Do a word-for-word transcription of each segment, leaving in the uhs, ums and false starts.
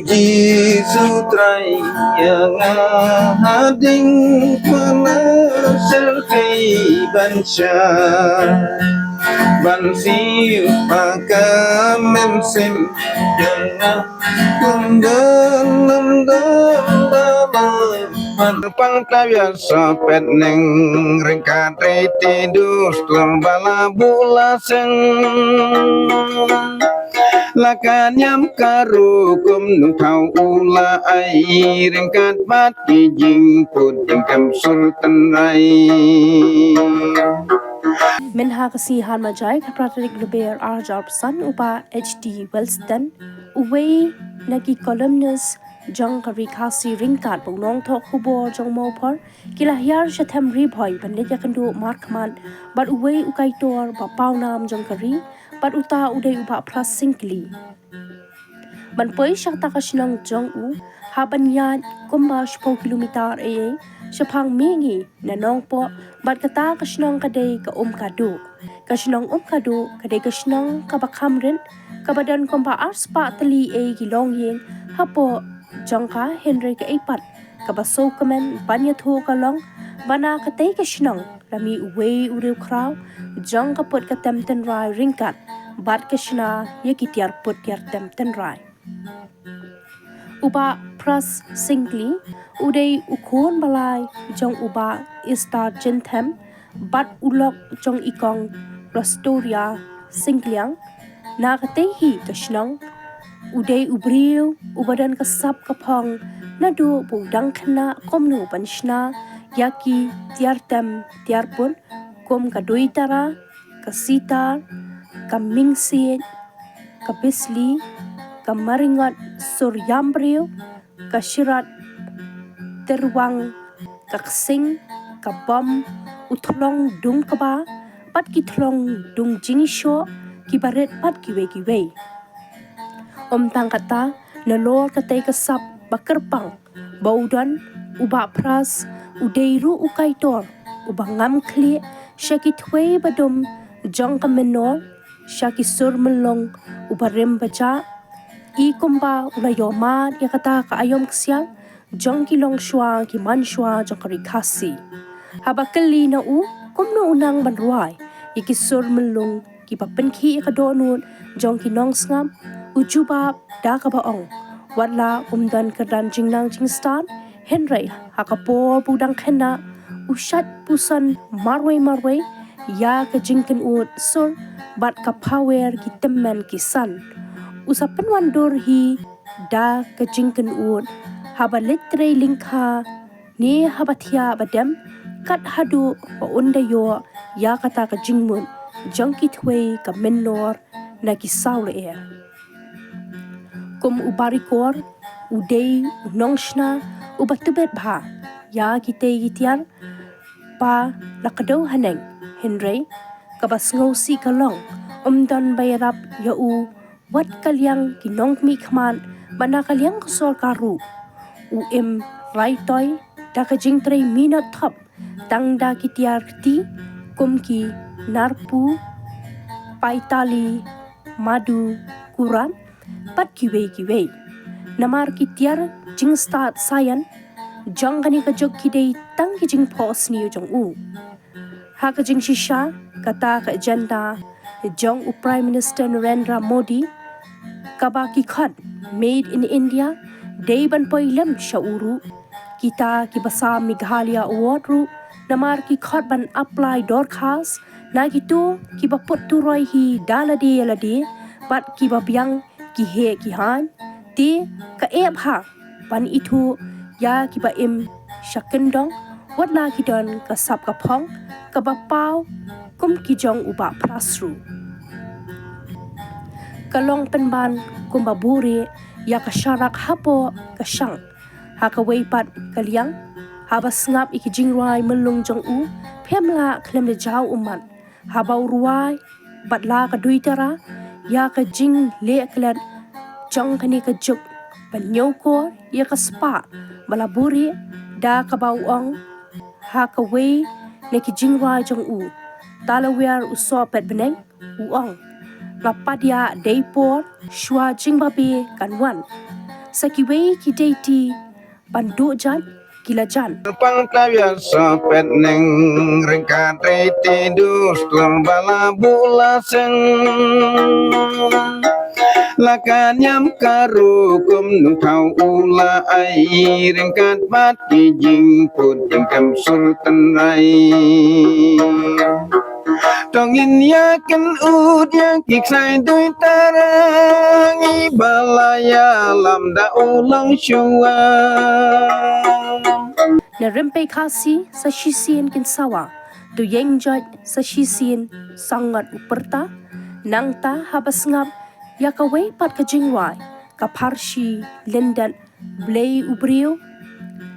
Jisu Trai ïa nga hadien pynasel kei ban sha ban siew paka mynsiem ïa nga. Pang tap ïa sa pet neng ryngkat riti dus tlong bala bula seng. La ka niam ka rukom nu thau u la ai ryngkat bat ki jingput jingkem sur tynrai. Mynha ka sngi Hanmajai ka pra tarik Lber arhajar arphew san u Bah H D Wellston, uwei na ki columnist jong ka Ri Khasi ryngkat ba u nongthoh khubor jong Mawphor, ki la hiar sha them Ri Bhoi ban leit ïakynduh markhmat bad uwei u kaitor ba pawnam jong ka ri, bad uta u dei u Bah Pras Syngkli. Ban poi sha kata ka shnong jong u, hap ban ïaid kumba shiphew kilometer ei ei shaphang mihngi na Nongpoh, bad kata ka shnong ka dei ka Umkaduh. Ka shnong Umkaduh ka dei ka shnong kaba kham rit, kaba don kumba arspah tylli ei ki longïing hapoh jong ka, hynrei kaei pat kaba sngewkmen ban ïathuh ka long ba na katei ka shnong la mih uwei u riewkhraw jong ka put ka tem tynrai ryngkat bad ka shna ïa ki tiar put tiar tem tynrai. U Bah Pras Syngkli u dei u khun ba lai jong u Bah Esther Jynthem bad u lok jong i Kong Rostoria Syngkliang. Na katei hi ka shnong u dei u briew uba don ka sap ka phong naduh ba u dang khynnah kumno ban shna ïa ki tiar tem tiar put kum ka duitara, ka sitar, ka mingsiej, ka bisli, ka maringot sur ïam briew, ka shirat tyrwang, ka ksing, ka bom, u thlong dung kba bad ki thlong dung jingshoh kiba rit bad kiwei kiwei. Ym tang kata, nalor katei ka sap ba kyrpang ba u don, u Bah Pras u dei ruh u kaitor uba ngam khlieh sha ki thwei ba dum jong ka mynnor, sha ki sur myllung uba rim ba jah, i kumba u la ïohmad ïa kata ka aïom ksiar jong ki longshuwa ki mansuwa jong ka Ri Khasi. Haba kylli na u kumno u nang ban rwai ïa ki sur myllung kiba pynkhih ïa ka dohnud jong ki nongsngap, u jubab da kaba ong, wat la um don kyrdan jingnang jingstad, hynrei ha ka por ba u dang khynnah u shait puson marwei marwei ïa ka jingkynnoh sur bad ka phawer ki tymmen ki san. U sa pynwandur hi da ka jingkynnoh haba leit trei lyngkha ne haba thiah ba dem, kat haduh ba un da ïoh ïa kata ka jingmut jong ki thwei ka mynnor na ki saw lyer. Kum u Bah Rikor, u dei u nongshna uba tbit bha ïa kitei ki tiar ba la kdew haneng, hynrei kaba sngewsih ka long ym don ba ïarap ïa u wat ka liang ki nongmihkhmat, bad na ka liang ka sorkar ruh u im rai toi da ka jingtrei minot thop tang da ki tiar kti kum ki Narpu, Paitali, Madu, Kuram bad kiwei kiwei. Namar ki tiar jingstad saian jong kane ka juk ki dei tang ki jingphohsniew jong u. Ha ka jingshisha, kata ka agenda jong u Prime Minister Narendra Modi kaba ki khot Made in India dei ban poi lem sha u ruh. Kita kiba sam Meghalaya Award ruh namar ki khot ban apply dorkhas na kito kiba put turoi hi da lade lade bad kiba biang ki heh ki haiñ. Te ka eh bha ban ithuh ïa kiba im sha kyndong, wat la ki don ka sap ka phong kaba paw kum ki jong u Bah Pras ruh. Ka long pynban kumba buhrieh ïa ka sharak hapoh ka shang. Ha kawei pat ka liang, haba sngap ïa ki jingrwai myllung jong u, phim lah khlem da jaw ummat haba u rwai bad la ka duitara ïa ka jingleh klet jong kane ka juk ban ñiewkor ïa ka spah ba la buhrieh, da kaba u ong ha kawei na ki jingrwai jong u, Talawiar u soh pet bneng, u ong, nga pat ïa dei por shuwa jingbabe kan wan. Sa kiwei ki deiti ban duh jait ki la jan. Pang tawia sa pet neng ringkat reti dus terbala bula seng. Lakan yam karu kum nu thau ula ai ringkat bat ki jing put jing kam sur ten rai. Tongin ya ken ud ya ki ksai dui tarang i balaya lam da ulang shua. Na rempei khasi sa shisien kin sawa, tu yeng jot sa shisien sangat uperta, nangta haba sngap ya kawei pat ka jingwai, ka pharshi lendat Blei u briew,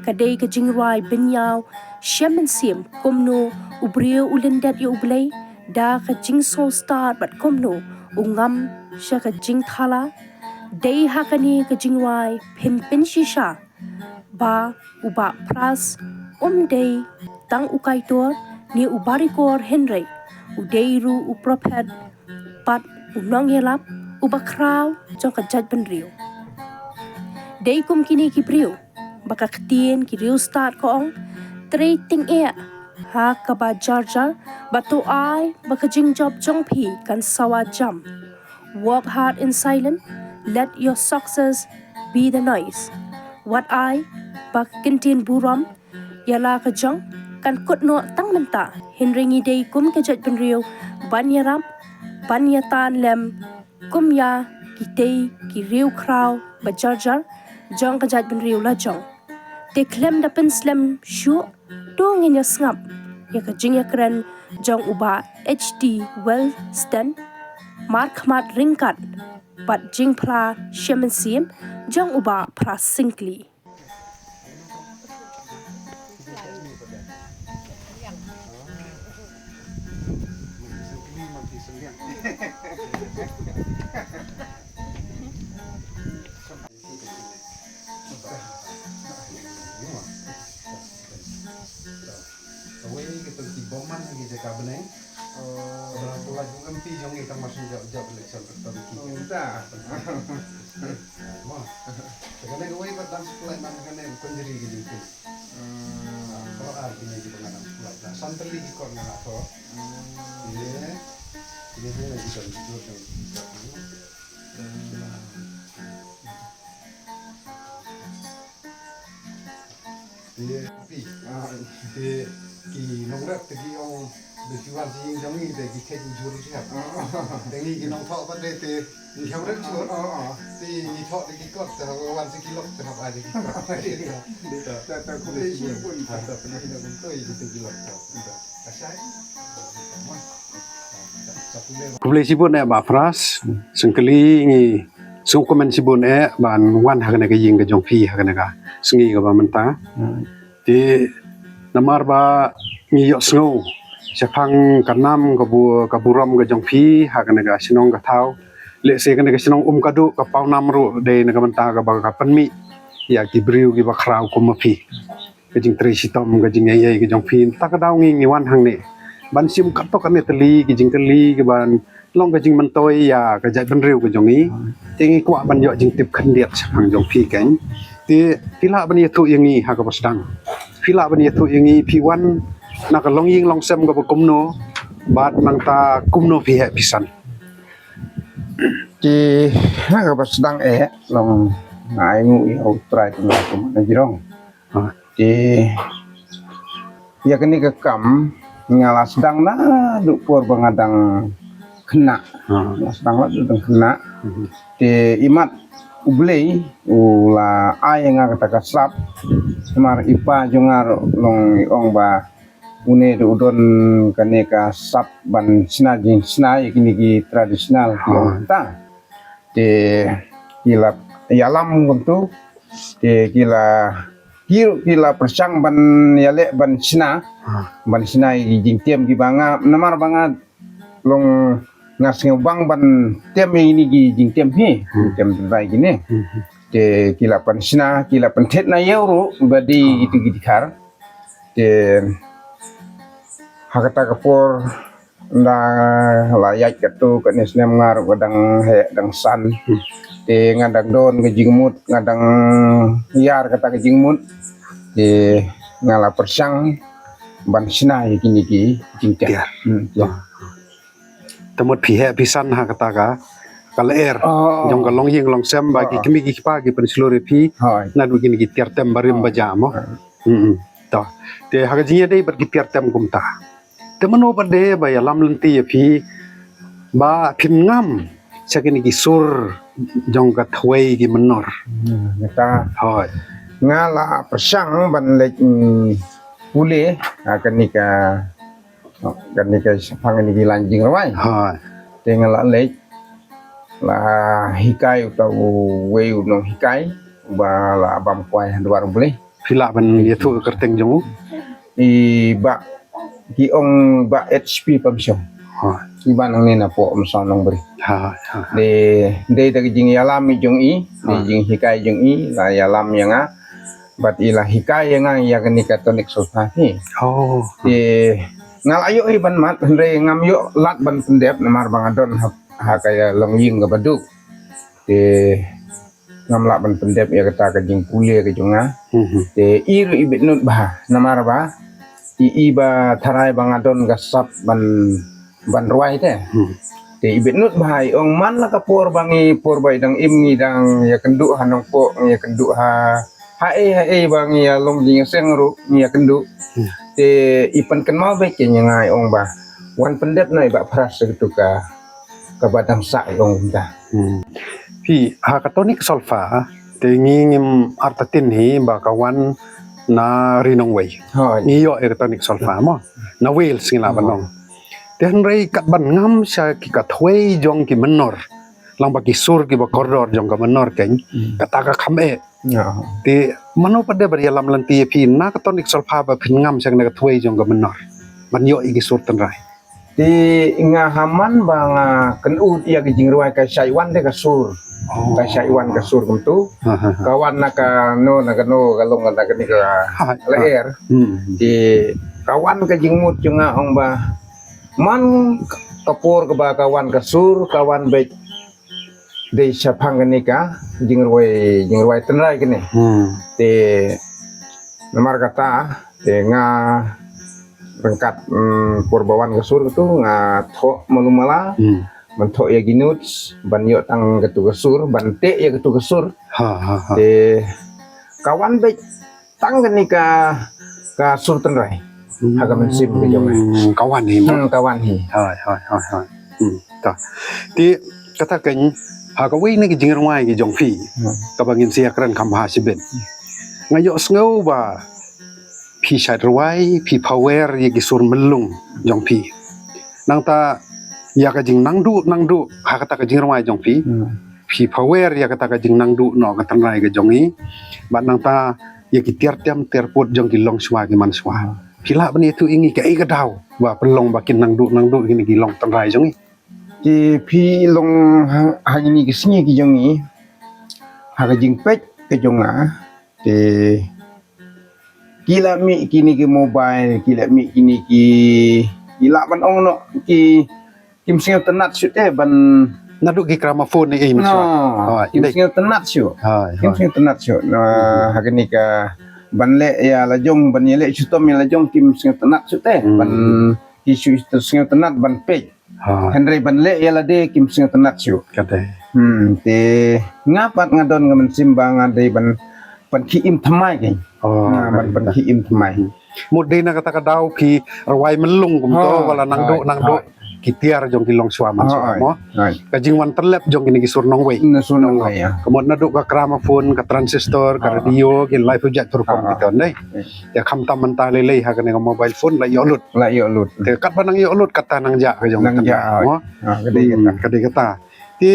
ka dei ka jingrwai bynñiaw shem mynsiem kumno u briew u lyndet ïa u Blei da ka jingsngewstad bad kumno u ngam sha ka jingthala. Dei ha kane ka jingrwai phin pynshisha ba u Bah Pras um dei tang u kaitor ne u barikor hynrei u dei ruh u prophet bad u nongïalap uba khraw jong ka jaitbynriew. Dei kum kine ki briew ba ka ktien ki riewstad ka ong, trei tyngeh ha kaba jarjar, ba to ai ba ka jingjop jong phi kan sawa jam. Work hard in silence, let your success be the noise. Wat ai ba ka ktien burom ïa la ka jong kan kut noh tang mynta, hynrei ngi dei kum ka jaitbynriew ban ïarap, ban ïatan lem kum ïa kitei ki riewkhraw ba jarjar jong ka jaitbynriew la jong. Te khlem da pynslem shuh, to ngin ïa sngap ïa ka jingïakren jong u Bah H D Wellston, markhmat ryngkat bad jingphla shem mynsiem jong u Bah Pras Syngkli. Kawei ka tang ki bymman ha ki jaka bneng. Oh. Ka bneng tu la jong M P jong ngi tang mar shen jop jop election ka tang ki. Oh, ta. Mo. Ka kane kawei pat dang supply man kane u Kynjri ka jingpyn. Hmm. Ko ar kine ki ba nga dang supply. Na san tylli ki kot nga la thoh. Hmm. Ye. Kine hynrei ki don ki jot dang ki jot. Hmm. Te phi, ah, te ki nongrep te ki ong, te ki wan sha ïing jong ngi te ki khet u jhur u jhep. Te ngi ki nongthoh pat te, te ngi khem ret jhur. Te ngi thoh te ki kot te haba wan sha ki lok te hap ai te ki kot. Te, te, te, khublei shibun. Te, te, khublei shibun. Te, te, khublei shibun. Te, te, khublei shibun. Khublei shibun eh Bah Pras, sngewkmen ngi sngewkmen shibun eh ban wan ha kane ka ïing ka jong phi ha kane ka sngi kaba mynta. Te namar ba ngi ïohsngew shaphang ka nam ka bu-, ka burom ka jong phi ha kane ka shnong ka thaw. Lehse kane ka shnong um ka duh ka pawnam ruh dei na ka mynta kaba ka pynmih ïa ki briew kiba khraw kum ma phi. Ka jingtrei shitom, ka jingïaid ka jong phi. Mynta ka daw ngi ngi wan hangne ban shim katto katne tylli ki jingkylli kiban long ka jingmyntoi ïa ka jaitbynriew ka jong ngi. Te ngi kwah ban ïoh jingtip khyndiat shaphang jong phi kein. Te phi lah ban ïathuh ïa ngi ha kaba sdang. Phi lah ban ïathuh ïa ngi phi wan na ka longïing longsem kaba kumno bad nangta kumno phi heh phi san. Te ha kaba sdang eh long nga ainguh ïa U Trai kumno kumno na jrong. Te ïa kane ka kam nga la sdang naduh por ba nga dang khynnah. Nga la sdang naduh dang khynnah. Te imat U Blei u la ai ïa nga kata ka sap. Namar i pa jong nga ruh long i ong ba une ruh u don kane ka sap ban shna jingshna ïa kine ki traditional. Te ki la ïalam kumtu. Te ki la ki ruh ki la pyrshang ban ïaleh ban shna. Ban shna ïa ki jingtem kiba nga namar ba nga long nga sngewbang ban tem ïa kine ki jingtem hi. Jingtem tynrai kine. Te ki la pynshna ki la pynthied na ïew ruh ba dei kitu ki dkhar. Te ha kata ka por nda la ïaid katto katne snem nga ruh ka dang heh dang san. Te nga dang don ka jingmut, nga dang ïar kata ka jingmut. Te nga la pyrshang ban shna ïa kine ki jingtiar. Tiar. Hmm, tiar. Te mut phi heh phi san ha kata ka, ka lyer. Oh. Jong ka longïing longsem ba ki kmie ki kpa ki pynshlur ïa phi. Hooid. Naduh kine ki tiar tem barim baja mo. Hmm. To. Te ha ka jingïadei bad ki tiar tem kumta, te mano pat de ba ïalam lynti ïa phi ba phin ngam sha kine ki sur jong ka thwei ki mynnor? Hmm, kata. Hooid. Nga la pyrshang ban leit, mm, pule ha kane ka, kane ka shaphang kane ki lain jingrwai. Hooid. Te nga la leit, la hikai uta uwei u nonghikai ba la bam kwai ha dwar U Blei. Phi lah ban ïathuh ka kyrteng jong u? I Bah, ki ong Bah H P Pamshong. Ha. I Bah nangne na poh Umsaw Nongbri. Ha, ha, ha. Dei, dei da ka jingïalam i jong i, dei jinghikai jong i, la ïalam ïa nga. Bad i la hikai ïa nga ïa kane ka tonic solfa hi. Oh. Te nga la ïoh hi ban mad, hynrei ngam ïoh lad ban pyndep namar ba nga don ha, ha ka longïing kaba duk. Te ngam lah ban pyndep ïa kata ka jingpule ka jong nga. Mhm. Te i ruh i bit nud bha namar ba i, i ba tharai ba nga don ka sap ban, ban rwai te. Mhm. Te i bit nud bha, i ong man la ka por ba ngi, por ba i dang im ngi dang ïakynduh ha Nongpoh, ngi ïakynduh ha, ha ei ha ei ba ngi ïa long jingïaseng ruh ngi ïakynduh. Hmm. Te i pynkynmaw beit ïa nga, i ong ba wan pyndep noh i Bah Phras sha katu ka, kaba dang sah, i ong kumta. Hmm. Phi, ha ka tonic solfa te ngi ngim artatien hi ba ka wan na ri nongwei. Hooid. Ngi ïoh ïa ka tonic solfa mo, na Wales ngi lah ban ong. Te hynrei kat ban ngam sha ki, ka thwei jong ki mynnor, lang ba ki sur kiba kordor jong ka mynnor keiñ, hmm, kata ka kham eh. Te mano pat de ba ïalam lynti ïa phi na ka tonic solfa ba phin ngam sha kane ka thwei jong ka mynnor ban ïoh ïa ki sur tynrai? Te nga, ha man ba nga kynnoh ïa ka jingrwai ka shait wan de ka sur. Oh. Ka shait wan ka sur kumtu. Ha, ha, ha. Ka wan na kano na kano, ka long na kane ka lyer. Hmm. Te ka wan ka jingmut jong nga, ong ba man ka por kaba ka wan ka sur, ka wan beit dei shaphang kane ka jingrwai, jingrwai tynrai kane. Hmm. Te namar kata te nga ryngkat, mm, por ba wan ka sur katu nga thoh malu mala. Hmm. Ban thoh ïa ki notes, ban ïoh tang katu ka sur, ban teh ïa katu ka sur. Ha, ha, ha. Te ka wan beit tang kane ka, ka sur tynrai ha ka mynsiem ka jong nga. Hmm, ka wan hi mo. Hmm, ka wan hi. Hooid, hooid, hooid, hooid. Hmm, ta. Te kata keiñ, ha kawei na ki jingrwai ki jong phi, hmm, kaba ngin sa ïakren kham bha shibit, nga ïohsngew ba phi shait rwai, phi phawer ïa ki sur myllung jong phi. Nangta ïa ka jingnangduh nangduh ha kata ka jingrwai jong phi, hmm, phi phawer ïa kata ka jingnangduh noh ka tynrai ka jong i. Bad nangta ïa ki tiar tem tiar put jong ki longshuwa ki manshuwa. Phi lah ban ïathuh ïa ngi kaei ka daw ba pynlong ba kin nangduh nangduh kine ki long tynrai jong i? Te phi long ha, ha kine ki sngi ki jong i, ha ka jingpeit ka jong nga, te ki la mih kine ki mobile, ki la mih kine ki, ki lah ban ong noh ki, kim sngewtynnat shuh te ban, naduh ki gramophone ne ei, no, hooid, kim sngewtynnat shuh. Hooid, kim sngewtynnat shuh. Na, ha kane ka ban leh ïa la jong, ban ïaleh shitom ïa la jong kim sngewtynnat shuh te. Hmm. Ban ki shu sngewtynnat ban peit. Hooid. Hynrei ban leh ïa lade kim sngewtynnat shuh. Kata. Hmm, te nga pat nga don ka mynsiem ba nga dei ban, ban pynkhiah thymmai keiñ. Oh, ban pynkhiah thymmai. Mut dei na kata ka daw phi rwai myllung kumto, oh, wala nangduh, hooid, nangduh, hooid, ki tiar jong ki longshuwa manshuwa mo. Hooid. Ka jingwan tyllep jong kine ki sur nongwei. Na sur nongwei, ïa. Ka mut naduh ka gramophone, ka transistor, ka radio, ki live project rukom kito, ne. Ïa, khamtam mynta lei lei ha kane ka mobile phone la ïoh lut. La ïoh lut. Te katba nang ïoh lut kata nang jah ka jong, nang jah, hooid. Mo. Ha, ka dei kata. Hmm, ka dei kata. Te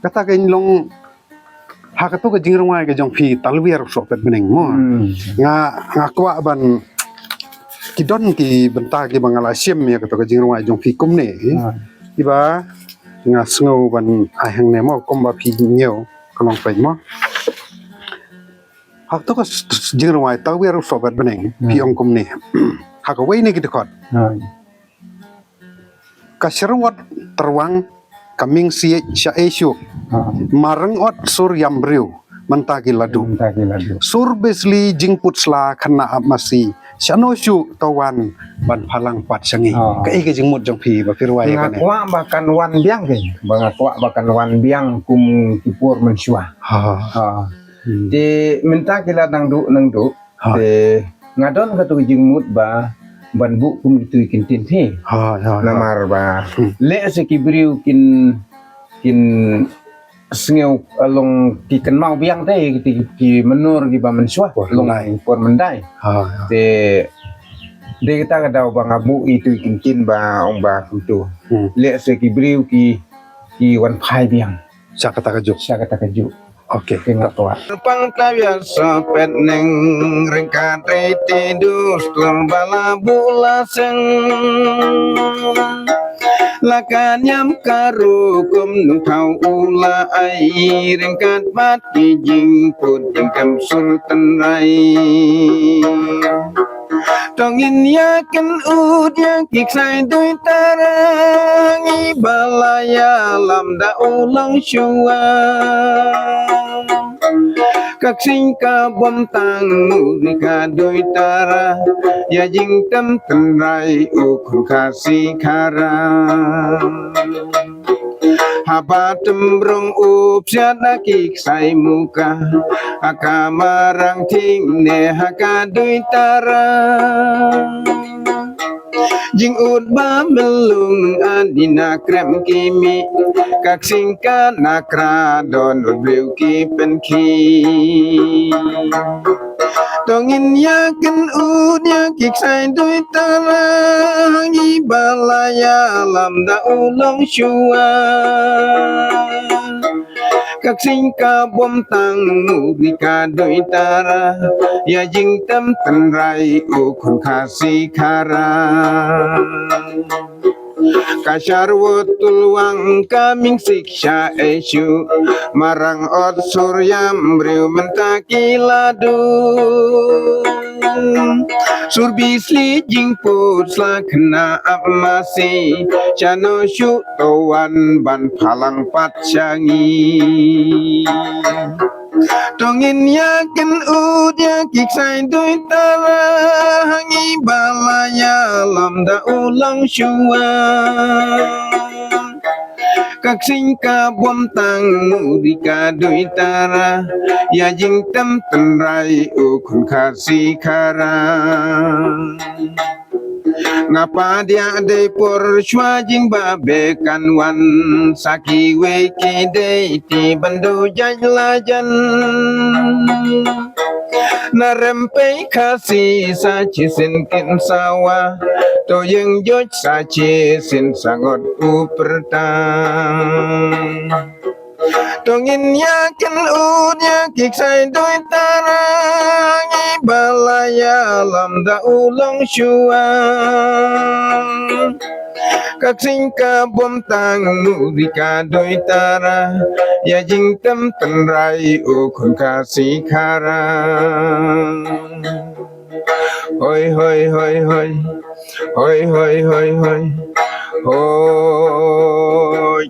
kata keiñ long ha kato ka jingrwai ka jong phi Talwiar u soh pet bneng mo. Hmm. Nga, nga kwah ban, ki don ki bynta kiba nga la shim ïa kato ka jingrwai jong phi kumne. Hooid. Kiba nga sngew ban ai hangne mo, kumba phi ñiew ka long peit mo. Ha kato ka s-, s-, jingrwai Talwiar u soh pet bneng, hmm, phi ong kumne. Ha kawei na ki dkhot. Hooid. Ka syrwot tyrwang, ka ming siej sha ei shuh. Ha. Marang ot sur ïam briew, mynta ki la duh. Mynta ki la duh. Sur besli jingput sla khynnah ap masi. Shano shuh to wan ban phalang pat sha ngi. Ha. Kaei ka jingmut jong phi ba phi rwai kane? Nga kwah ba kan wan biang ke. Ba nga kwah ba kan wan biang kum ki por mynshuwa. Ha. Ha. Hmm. Te mynta ki la nang duh, nang duh. Ha. Te nga don katu ka jingmut ba ban buh kum kitu ki ktien hi. Ha, ha, ha. Namar ba, hmm, lehse ki briew kin, kin sngew, eh, long ki kynmaw biang te ki, ki mynno kiba mynshuwa. Por long myndai. Por myndai. Ha, ha. Te dei kata ka daw ba nga buh itu ki ktien ba ong ba kumtu. Hmm. Lehse ki briew ki, ki wan phai biang. Sha kata kajuh. Sha kata kajuh. Okay. Te nga kwah. Pang tawia sa pet neng ryngkat riti dus tlur bala bula seng. La ka niam ka rukom nung thau u la ai ryngkat bad ki jingput jingkem sur tynrai. To ngin ïa kynnoh ïa ki ksai dui tara ngi ba la ïalam da u long shuwa. Ka ksing ka bom tang u ri ka dui tara ïa jingtem tynrai u khun Khasi Khara. Haba tymrong u psiat na ki ksai muka, ha ka marang thing ne ha ka dui tara. Jingud ba mlung ani na krem ki mih, ka ksing ka na kra don u briew ki pynkhih. To ngin ïa kynnoh ïa ki ksai dui tara ngi ba la ïalam da u long shuwa. Ka ksing ka bom tang u ri ka dui tara ïa jingtem tynrai u khun Khasi Khara. Ka sharwot tulwang ka ming sik sha ei shuh, marang ot sur ïam briew mynta ki la duh. Sur bisli jingput sla khynnah ap masi, shano shuh to wan ban phalang pat sha ngi. To ngin ïa kynnoh ïa ki ksai dui tara ngi ba la ïalam da u long shuwa. Ka ksing ka bom tang u ri ka dui tara ïa jingtem tynrai u khun Khasi Khara. Nga padiah dei por shuwa jingbabe kan wan sa kiwei ki dei ti ban duh jait la jan. Na rem pei Khasi sa shisien kin sawa, to ïeng joit sa shisien sa ngot u pyrta. To ngin ïa kynnoh ïa ki ksai dui tara ngi ba la ïalam da u long shuwa. Ka ksing ka bom tang u ri ka dui tara ïa jingtem tynrai u khun Khasi Khara. Hoi, hoi, hoi, hoi. Hoi, hoi, hoi, hoi. Hoi.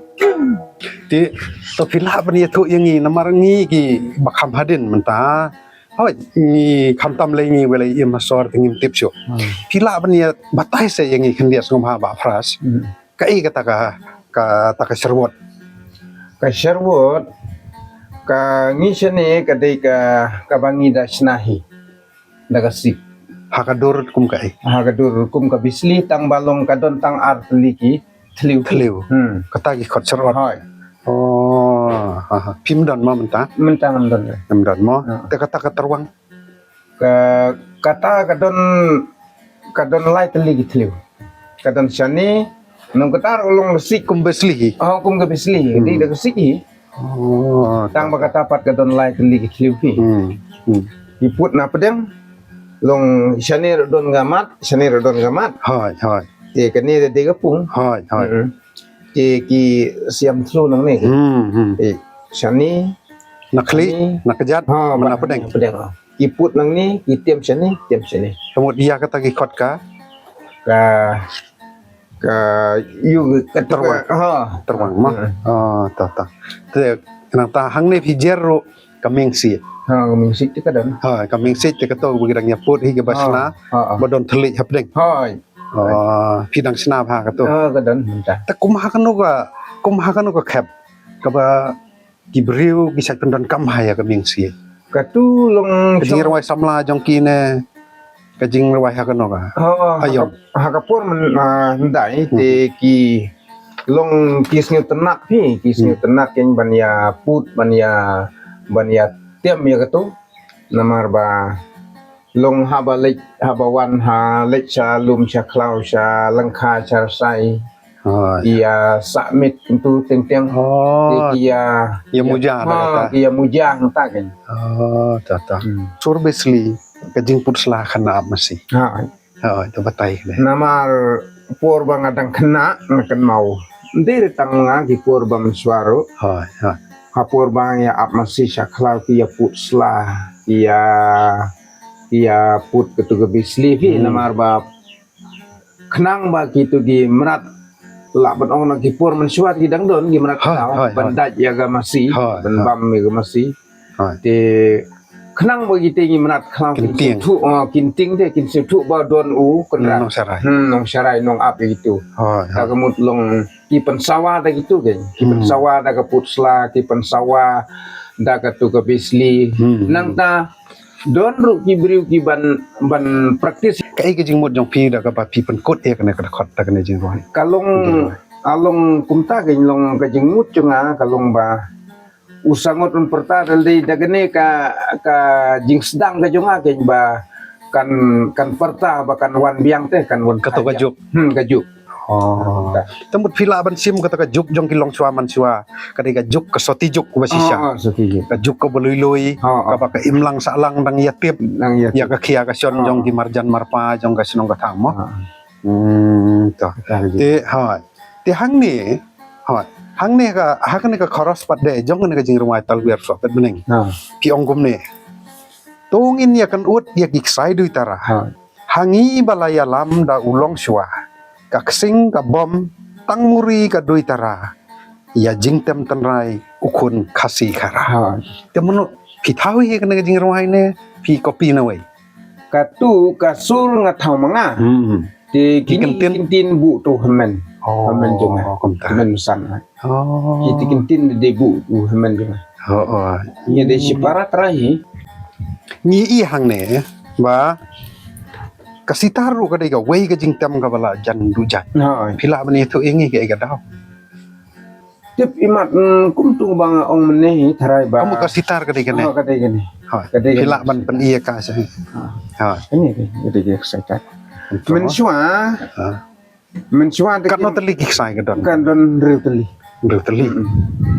Te, to phi lah ban ïathuh ïa ngi namar ngi kiba kham hadien mynta. Hoi, ngi khamtam lei ngi walei im ha sor te ngim tip shuh. Hmm. Phi lah ban ïa batai sa ïa ngi khyndiat sngewbha Bah Pras. Hmm. Kaei kata ka, kata ka sharwot? Ka sharwot, ka ngi shane ka dei ka, kaba ngi da shna hi da ka sik. Ha ka dur kum kaei? Ha ka dur kum ka bisli, tang ba long ka don tang ar tylli ki thliew. Thliew. Hmm. Kata ki khot sharwot. Hoi. Oh, ha, ha. Phim don mo mynta? Mynta ngam don. Ngam don mo. Ha. Te kata ka tyrwang? Ka, kata ka don, ka don lai tylli ki thliew. Ka don shane, nong kata ruh long da sik. Kum ka bisli hi? Oh, kum ka bisli hi. Hmm. Dei da ka sik hi. Oh. Tang ba kata pat ka don lai tylli ki thliew hi. Hmm. Hmm. Ki put na pdeng, long shane ruh don ka mat, shane ruh don ka mat. Hoi, hoi. Te kane dei ka pung. Hoi, hoi. Hmm. Te ki siam thliew nangne. Hmm, hmm. Te shane, na khlieh, shane, na kjat, ha, na pdeng. Na pdeng, ha. Ki put nangne, ki tiam shane, tiam shane. Ka mut ïa kata ki khot ka? Ka, Ka yu ka Tyrwang. Ha. Tyrwang ma. Ha. Ah, ta ta. Te nangta hangne phi jer ruh ka Mengsiej. Ha, ka Mengsiej te ka don. Ha, ka Mengsiej te kato ba ki dang ïa put hi kaba shna. Ha, ha. Ba don thylliej hapdeng. Ha. Ah, phi dang shna bha kato. Ha, ka don mynta. Te kum ha kano ka, kum ha kano ka khep kaba ki briew ki shait pyndonkam ha ïa ka Mengsiej. Katu long ka jingrwai samla jong ki ne ka jingrwai ha kano ka? Ha, ha, ha ka por mynta te ki long ki sngewtynnat hi, ki sngewtynnat kein ban ïa put, ban ïa, ban ïa tem ïa katu. Namar ba long haba leit, haba wan ha leit sha lum sha khlaw sha lyngkha sha rsai. Ïa sah miet kumtu teng teng. Te ki ïa, ïa muja da kata. Ki ïa muja hangta kein. Oh, ta ta. Sur Besli ka jingput sla kane ap masi. Ha. Ha, to batai de. Namar por ba nga dang khynnah nga kynmaw. Ndei re tang nga ki por ba mynshuwa ruh. Ha, ha. Ha por ba nga ïa ap masi sha khlaw ki ïa put sla, ki ïa, ki ïa put katu ka Besli hi. Namar ba khnang ba kitu ki mrad lah ban ong na ki por mynshuwa ki dang don ki mrad khlaw ban dait ïa ka masi, ban bam ïa ka masi. Te khnang ba kite ki mrad khlaw kin sngewthuh, kin tieng te kin sngewthuh ba don u kynrad. Nongsharai. Hmm, nongsharai nongap ïa kitu. Ta ka mut long ki pynsawa da kitu kein. Ki pynsawa da ka put sla, ki pynsawa da katu ka Besli. Nangta don ruh ki briew ki ban, ban practice. Kaei ka jingmut jong phi da kaba phi pynkut ïa kane ka dkhot da kane jingrwai? Ka long, ka long kumta kein long ka jingmut jong nga ka long ba u sangot un pyrta da lade da kane ka, ka jingsdang ka jong nga kein ba kan, kan pyrta ba kan wan biang te kan wan. Kato ka juk. Hmm, ka juk. Oh. Te mut phi lah ban shim kata ka juk jong ki longshuwa manshuwa. Ka dei ka juk ka soti juk kaba shisha. Oh, oh, soti juk. Ka juk kaba lui lui. Oh, oh. Kaba ka imlang sahlang dang ïa tip. Dang ïa tip. Ïa ka khia ka shon jong ki marjan marpa jong ka shnong ka thang mo. Hmm, to. Te, ha. Te hangne, ha. Hangne ka, hangne ka kharos pat de jong kane ka jingrwai Talwer Sohpetbneng. Ha. Phi ong kumne. To ngin ïa kynduh ïa ki ksai duitara. Ha. Ha ngi ba la ïalam da u longshuwa, ka ksing ka bom, tang muri ka duitara, ïa jingtem tynrai u khun Khasi Khara. Ha. Te mano phi thaw hi kane ka jingrwai ne phi copy nawei? Katu ka sur nga thaw ma nga. Hmm. Te ki kyntin buh tu hynmen. Oh, hynmen jong nga. Kumta. Hynmen san. Oh. Kiti ki kyntin de buh u hynmen jong nga. Oh, oh. Ngi de shi para trai hi. Ngi i hangne ba ka sitar ruh ka dei kawei ka jingtem kaba la jan duh jan. Hooid. Phi lah ban ïathuh ïa ngi kaei ka daw? Tip imat, mm, kumtu ba nga ong mynne hi tharai ba. Ka mut ka sitar ka dei kane. Oh, ka dei kane. Hooid. Ka dei kane. Phi lah ban pyni ïa ka sha. Hooid. Kane ka dei ka sitar. Mynshuwa. Mynshuwa te katno tylli ki ksai ka don? Ka don hynriew tylli. Hynriew tylli.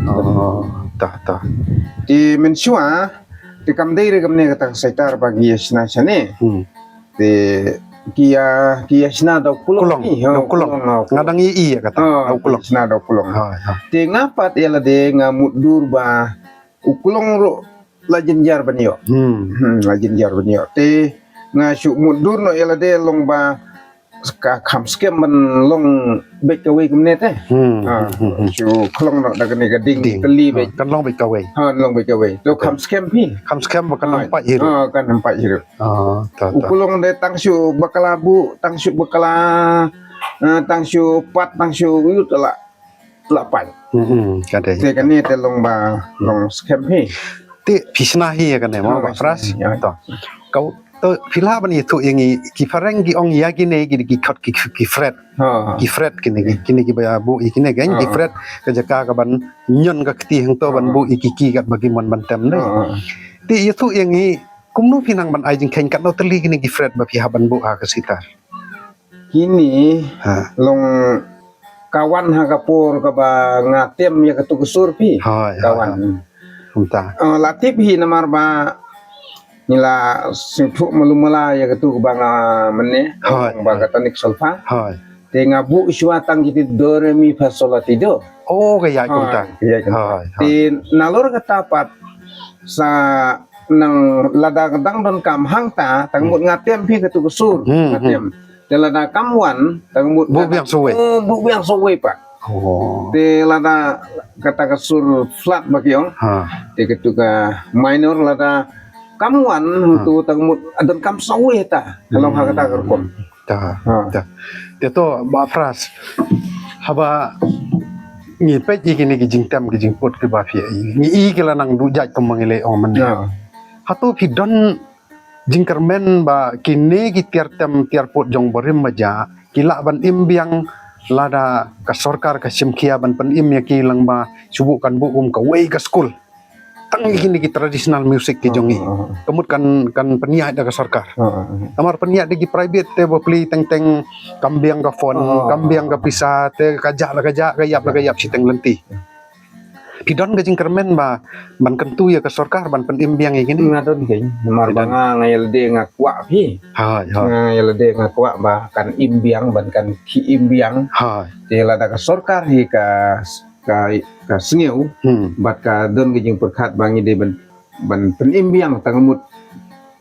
Oh, ta, ta. Te mynshuwa te kam dei re kamne kata ka sitar ba ki ïa shna shane. Hmm. Te ki ïa, ki ïa shna da u kulong. Kulong, da u kulong. Nga dang ïohi ïa kata. Da u kulong. Shna da u kulong. Te nga pat ïa lade nga mutdur ba u kulong ruh la jynjar ban ïoh. Hmm. Hmm, la jynjar ban ïoh. Te nga shu mutdur noh ïa lade long ba ka kham skhem ban long beit kawei kumne te. Hmm. Shu khlong noh da kane ka ding tylli beit. Kan long beit kawei. Ha, long beit kawei. To kham skhem phi. Kham skhem ba kan ym pait hi ruh. Ha, kan ym pait hi ruh. U kulong de tang shu bakla buh, tang shu bakla, tang shu pat, tang shu ïut la. Lapan. Hmm, ka dei. Te kane te long ba long skhem hi. Te phi shna hi ïa kane mo ba pras. To. Ka, to phi lah ban ïathuh ïa ngi ki phareng ki ong ïa kine ki, ki khot ki, ki fret. Ki fret kine ki, kine kiba buh ïa kine ki fret ka jaka ka ban ñion ka kti hangto ban buh ïa ki ki katba ki mon ban tem de. Te ïathuh ïa ngi kumno phi nang ban ai jingkheiñ katno tylli kine ki fret ba phi hap ban buh ha ka sitar. Kine long ka wan ha ka por kaba nga tem ïa katu ka sur phi. Hooid, ka wan. Kumta. La tip hi namar ba ngi la sngewthuh malu mala ïa katu kaba nga mynne. Hooid. Ba ka tonic solfa. Hooid. Te nga buh shuwa tang kiti do re mi fa sol la ti do. Oh, ka ïaid kumta. Hooid. Te nalor kata pat sa nang lada ka dang donkam hangta tang mut nga tem phi katu ka sur. Nga tem. Te lada kam wan, tang mut buh biang sawei. Oh, buh biang sawei pat. Oh. Te lada kata ka sur flat ba ki ong. Ha. Te katu ka minor lada kam wan, ha, tu tang mut adan kam sawei ta. Halong ha kata ka rukom. Ta. Ha. Ta. Te to ba Phrase. Haba ngi peit ïa kine ki jingtem ki jingput kiba phi ïa ngi i ki la nang duh jait kum ma ngi leh ong mynne. Ha. Hato phi don jingkyrmen ba kine ki tiar tem tiar put jong barim baja ki lah ban im biang lada ka sorkar ka shim khia ban pynim ïa ki lyngba shu buh kan buh kum kawei ka skul. Tang ïa kine ki traditional music ki jong ngi. Ka mut kan kan pynïaid da ka sorkar. Namar pynïaid da ki private te ba pli teng teng kam biang ka fund, kam biang ka pisa te ka jah la ka jah ka ïap la ka ïap shiteng lynti. Phi don ka jingkyrmen ba ban kyntu ïa ka sorkar ban pynim biang ïa kine? Nga don kein, namar ba nga nga ïa lade nga kwah phi. Hai, hai. Nga ïa lade nga kwah ba kan im biang ban kan ki im biang. Hai. Te lada ka sorkar hi ka ka ka sngew. Hmm. Bad ka don ka jingpyrkhat ba ngi dei ban ban pynim biang tang mut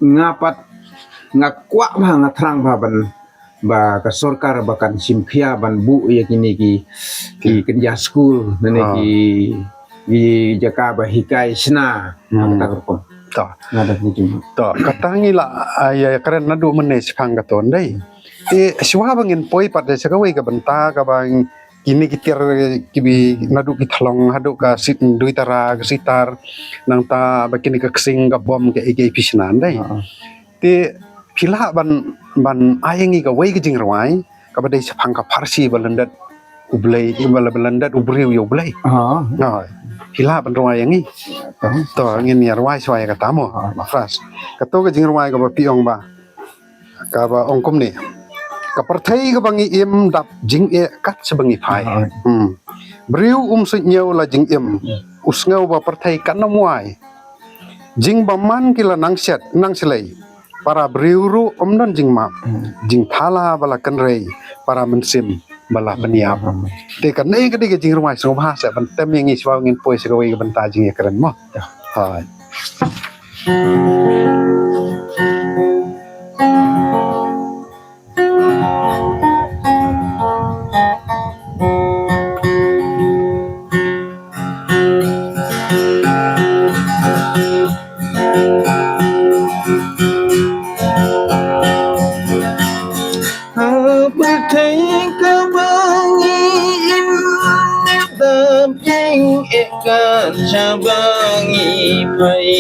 nga pat nga kwah ba nga thrang ba ban ba ka sorkar ba kan shim khia ban buh ïa kine ki ki kynja skul ne ki ki jaka ba hikai shna. Hmm. Kata ka rukom. To. Nga da ki jingmut. To, kata ngi la, ah, ïa kren naduh mynne shaphang kato ndai. Te shuwa ba ngin poi pat da sha kawei ka bynta kaba kine ki tiar kiba naduh ki thlong haduh ka sit dui tara ka sitar nangta ba kine ka ksing ka bom ka A K P shna ndai. Te phi lah ban ban ai ngi kawei ka jingrwai kaba dei shaphang ka pharshi ba lyndet U Blei, ba la ba lyndet u briew ïa U Blei. Phi lah ban rwai ïa ngi. To ngin ïa rwai shuwa ïa kata mo. Ba Phrase. Kato ka jingrwai kaba phi ong ba kaba ong kumne. Ka pyrthei kaba ngi im dap jingeh kat sa ba ngi phai. Hmm. Briew um suidñiew la jingim. U sngew ba pyrthei kan ym wai. Jingbymman ki la nang shet nang shlei. Para briew ruh um don jingmap. Hmm. Jingthala ba la kynrei. Para mynsiem ba la pynïap. Te kane ka dei ka jingrwai sngewbha sa ban tem ïa ngi shuwa ngin poi sha kawei ka bynta jingïakren mo. Hai. Ha pyrthei kaba ngi im, dap jingeh kat sa ba ngi phai.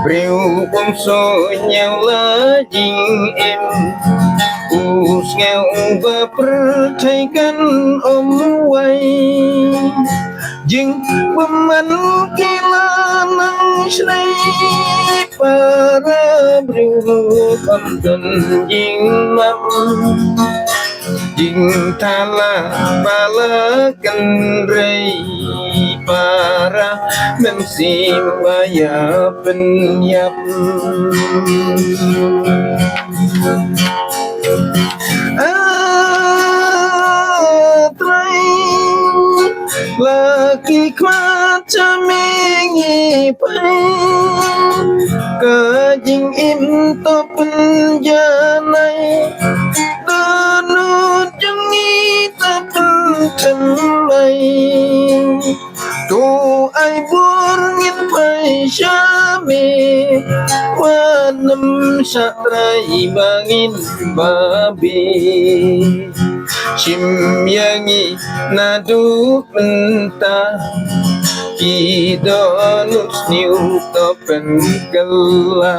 Briew um suidñiew la jingim, u sngew ba pyrthei kan ym wai. Jingbymman ki la nang shlei, para briew ruh um don jingmap. Jingthala ba la kynrei, para mynsiem ba ïa pynïap. Ah, Trai, la ki khmat sa me ngi pyrthei. Ka jingim to pynjanai, dohnud jong ngi to pynthymmai. To ai bor ngin phai sha me, wat nym shah trai ba ngin babe. Shim ïa ngi naduh mynta, ki dohnud sniew to pynkylla.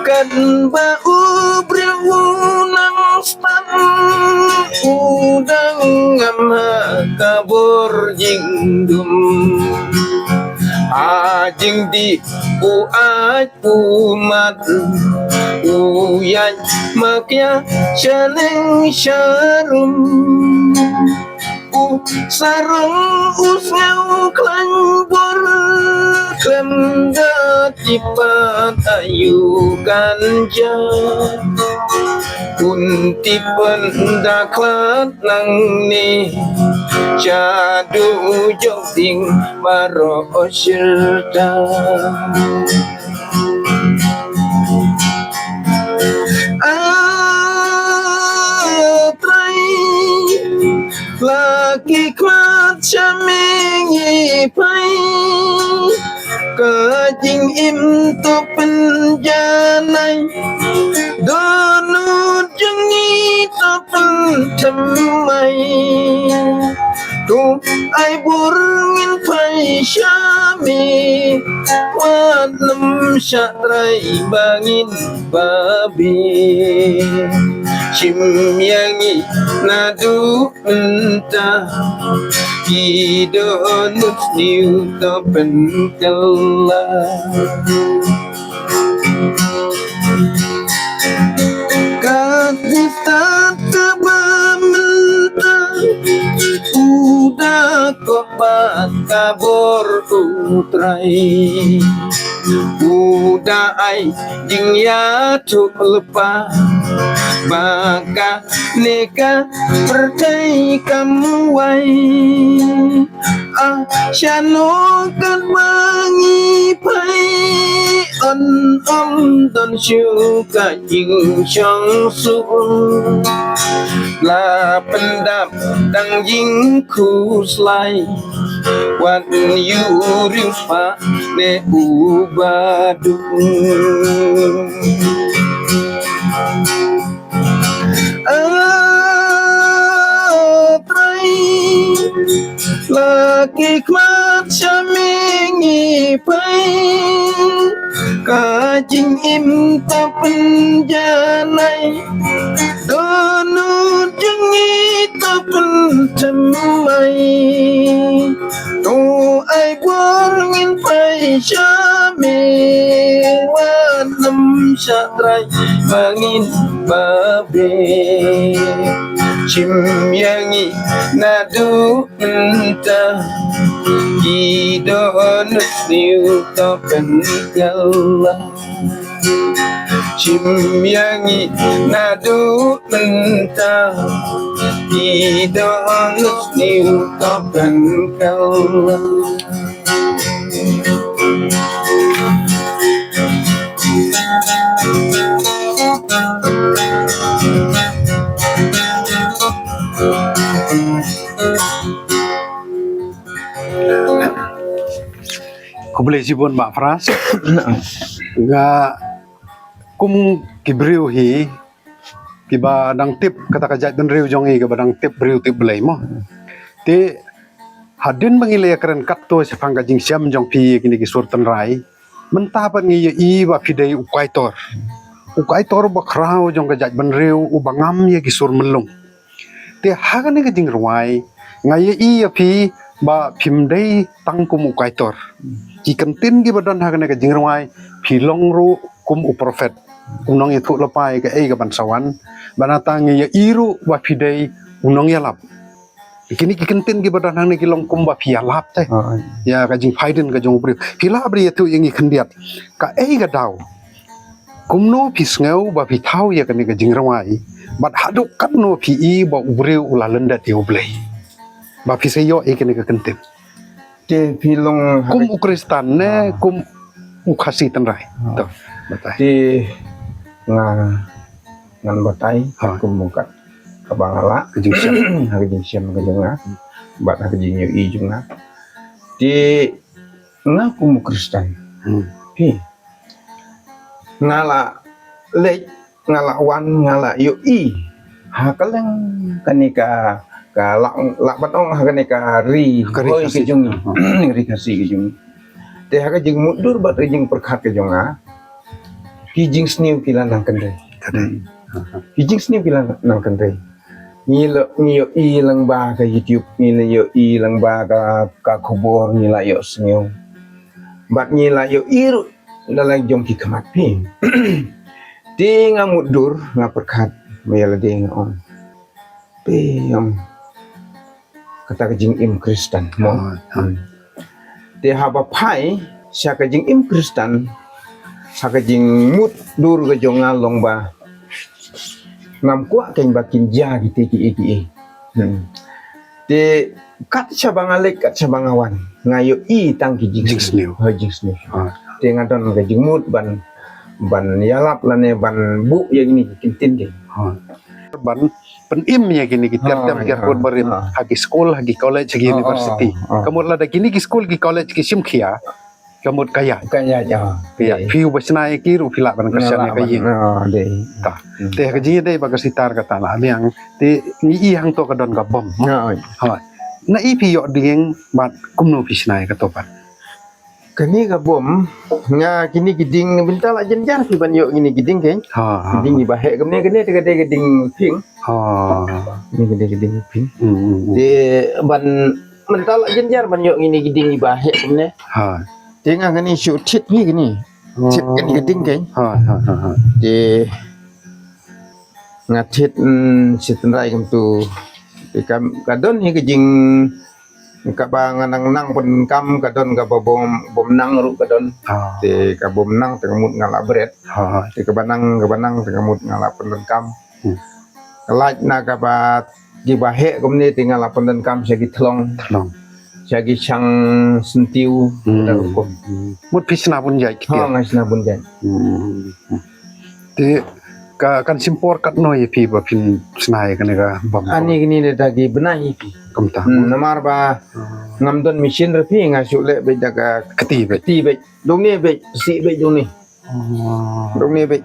Katba u briew u nang stan, u dang ngam ha ka bor jingdum. Ha jingdih u ai u mat, u ïaid makia sha neng sha rum. U sarong u sngew khlaiñ bor, khlem da tip pat aïu kan jia. Un tip ynda khlad nangne, shaduh jong ding baroh shirta. Ki khmat sha me ngi phai, ka jingim to pynjanai, dohnud jong ngi to pynthymmai. To ai bor ngin phai sha me, wat nym shah trai ba ngin babe. Shim ïa ngi naduh mynta, ki dohnud sniew to pynkylla. Ka Khristan kaba mynta, u da koh bad ka bor U Trai. U da ai jingïathuhlypa ba kane ka pyrthei kam wai. Ah, shano katba ngi phai, yn ym don shuh ka jingshong suh. La pyndap tang jingkhuslai, wat ïoh riewspah ne u baduh. Ah, Trai, la ki khmat sha me ngi phai, ka jingim to pynjanai, dohnud jong ngi to pynthymmai. To ai bor ngin phai sha me, wat nym shah trai ba ngin babe. Shim ïa ngi naduh mynta, ki dohnud sniew to pynkylla. Shim ïa ngi naduh mynta, ki dohnud sniew to pynkylla. Khublei shibun Bah Pras. Nga kum ki briew hi, kiba dang tip kata ka jaitbynriew jong ngi, kiba dang tip briew tip Blei mo. Te hadien ba ngi la ïakren katto shaphang ka jingshem jong phi ïa kine ki sur tynrai, mynta pat ngi ïohi ba phi dei u kaitor, u kaitor ba khraw jong ka jaitbynriew, uba ngam ïa ki sur myllung. Te ha kane ka jingrwai nga ïohi ïa phi ba phim dei tang kum u kaitor. Ki kyntien kiba don ha kane ka jingrwai, phi long ruh kum u prophet, u nongïathuhlypa ïa kaei kaban sa wan. Bad nangta ngi ïohi ruh ba phi dei u nongïalap. Kine ki kyntien kiba don hangne ki long kumba phi ïalap te. Ah, ah. Ïa ka jingphaidien ka jong u briew. Phi lah ban ïathuh ïa ngi khyndiat, kaei ka daw, kumno phi sngew ba phi thaw ïa kane ka jingrwai, bad haduh katno phi i ba u briew u la lyndet ïa U Blei, ba phi sa ïoh ïa kane ka kyntien? Te phi long ha kum ka u Khristan ne, ah, kum u Khasi tynrai? Ah. To batai. Te nga, ngan batai, ha, kum u kat kaba nga lah, ka jingshem, ha ka jingshem ka jong nga, bad ha ka jingïohi jong nga. Te nga kum u Khristan. Hmm. Phi, nga la leit, nga la wan, nga la ïohi ha kylleng kane ka, ka lah, lah ban ong ha kane ka ri, ka ri Khasi ka jong ngi. Ri Khasi ka jong ngi. Te ha ka jingmutdur bad ka jingpyrkhat ka jong nga, ki jingsniew ki la nang kynrei. Kynrei. Ki jingsniew ki la nang kynrei. Ngi la, ngi ïohi lyngba ka YouTube, ngi la ïohi lyngba ka, ka khubor, ngi la ïohsngew. Bad ngi la ïohi ruh da la jong ki khmat phi. Te nga mutdur, nga pyrkhat ma ïa lade, nga ong, phi ong, kata ka jingim Khristan mo. Ah, ah. Hmm. Te haba phai sha ka jingim Khristan, ha ka jingmutdur ka jong nga long ba ngam kwah kein ba kin jia kite kiei kiei. Hmm. Te kat shaba nga leit, kat shaba nga wan, nga ïohi tang ki jingsniew. Jingsniew. Ha, jingsniew. Ha. Te nga don ka jingmut ban, ban ïalap lane ban buh ïa kine ki kyntien ki. Ha. Ban pynim ïa kine ki tiar tem tiar kut barim ha ki skul, ha ki college, ha ki university. Ka mut lada kine ki skul ki college ki shim khia, ka mut ka ïaid. Ka ïaid. Phi ba shna ïa ki ruh phi lah ban kyrshan ïa ka ïing. Te ka jingïadei bad ka sitar kata la biang. Te ngi i hangto ka don ka bom. Hooid. Na i phi ïoh dieng bad kumno phi shna ïa kato pat? Kane ka bom, nga kine ki ding, mynta la jynjar phi ban ïoh kine ki ding kein. Ha, ha. Ki ding kiba heh kumne, kane te ka dei ka ding ping. Ha. Kane ka dei ka ding ping. Hmm, hmm, hmm. Te ban, mynta la jynjar ban ïoh kine ki ding kiba heh kumne. Ha. Te nga kane shu thied phi kane. Thied kane ka ding kein. Ha, ha, ha, ha. Te nga thied, mm, shi tynrai kumtu. Te ka, ka don hi ka jing kaba nga nang nang pyndonkam, ka don kaba bym, bym nang ruh ka don. Ah. Te ka bym nang te ka mut nga la bret. Ah. Te kaba nang, kaba nang te ka mut nga la pyndonkam. Hmm. Ka lait na kaba kiba heh kumne te nga la pyndonkam sha ki thlong. Thlong. Sha ki shang syntiew. Hmm. Kata ka rukom. Hmm. Mut phi shna bun jait ki. Ha, nga shna bun jait. Hmm. Te ka, kan shim por katno ïa phi ba phin shna ïa kane ka bom? Ani kine da ki bnai ïa phi. Kumta. Hmm, namar ba ngam don machine ruh phi, nga shu leh beit da ka kti beit. Kti beit. Dong ne beit, si beit dong ne. Oh. Dong ne beit.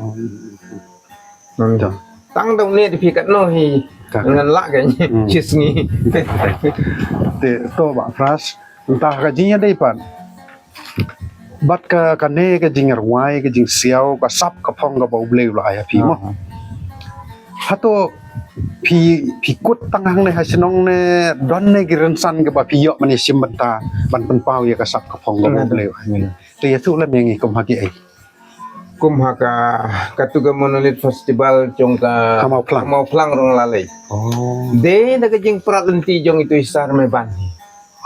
Hmm. Tang dong ne da phi katno hi. Ngan lah ka. Hmm. Shi sngi. Te to Bah Fras, mynta ka jingïadei pat bad ka, kane ka jingrwai, ka jingsiaw, ka sap ka phong kaba U Blei u la ai ha phi mo. Aha. Hato phi, phi kut tang hangne ha shnong ne, don ne ki rynsan kiba phi ïoh ban ïashim bynta ban pynpaw ïa ka sap ka phong kaba U Blei u ai? Te ïathuh lem ïa ngi kum ha kiei. Kum ha ka, katu ka Monolith Festival jong ka Mawphlang. Mawphlang ruh nga la leit. Oh. Dei na ka jingprat lynti jong itu i Sar Meban.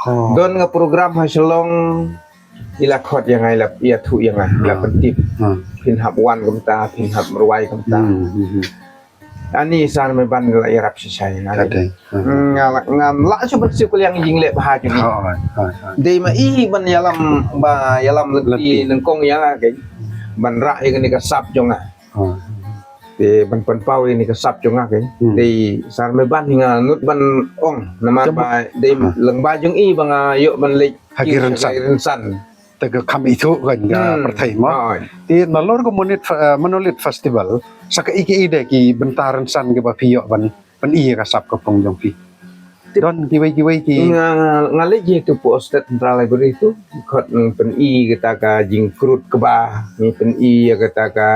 Oh. Don nga program ha Shillong, i la khot ïa nga, i la ïathuh ïa nga, i la pyntip. Hmm. Phin hap wan kumta, phin hap rwai kumta. Hmm, hmm, hmm. Ani Sar Meban la ïarap shisha ïa nga. Ka dei. Hmm. Nga la, ngam lah shuh ban siew kylliang jingleh bha jong ngi. Hooid, hooid, hooid. Dei ma i ban ïalam, ba ïalam lynti nyngkong ïa nga kein. Ban rah ïa kane ka sap jong nga. Hooid. Te ban pynpaw ïa kane ka sap jong nga kein. Hmm. Dei Sar Meban hi nga nud ban ong. Namar ba dei lyngba jong i ba nga ïoh ban leit ha ki rynsan. Te ka kham ithuh kein ka pyrthei mo. Hooid. Te nalor ka Monolith Fe-, eh, Monolith Festival, sa kaei kaei de ki bynta rynsan kiba phi ïoh ban pyni ïa ka sap ka phong jong phi? Don kiwei kiwei ki. Nga, nga leit ïa tu po State Central Library tu, khot ngi pyni kata ka jingkrut kba, ngi pyni ïa kata ka,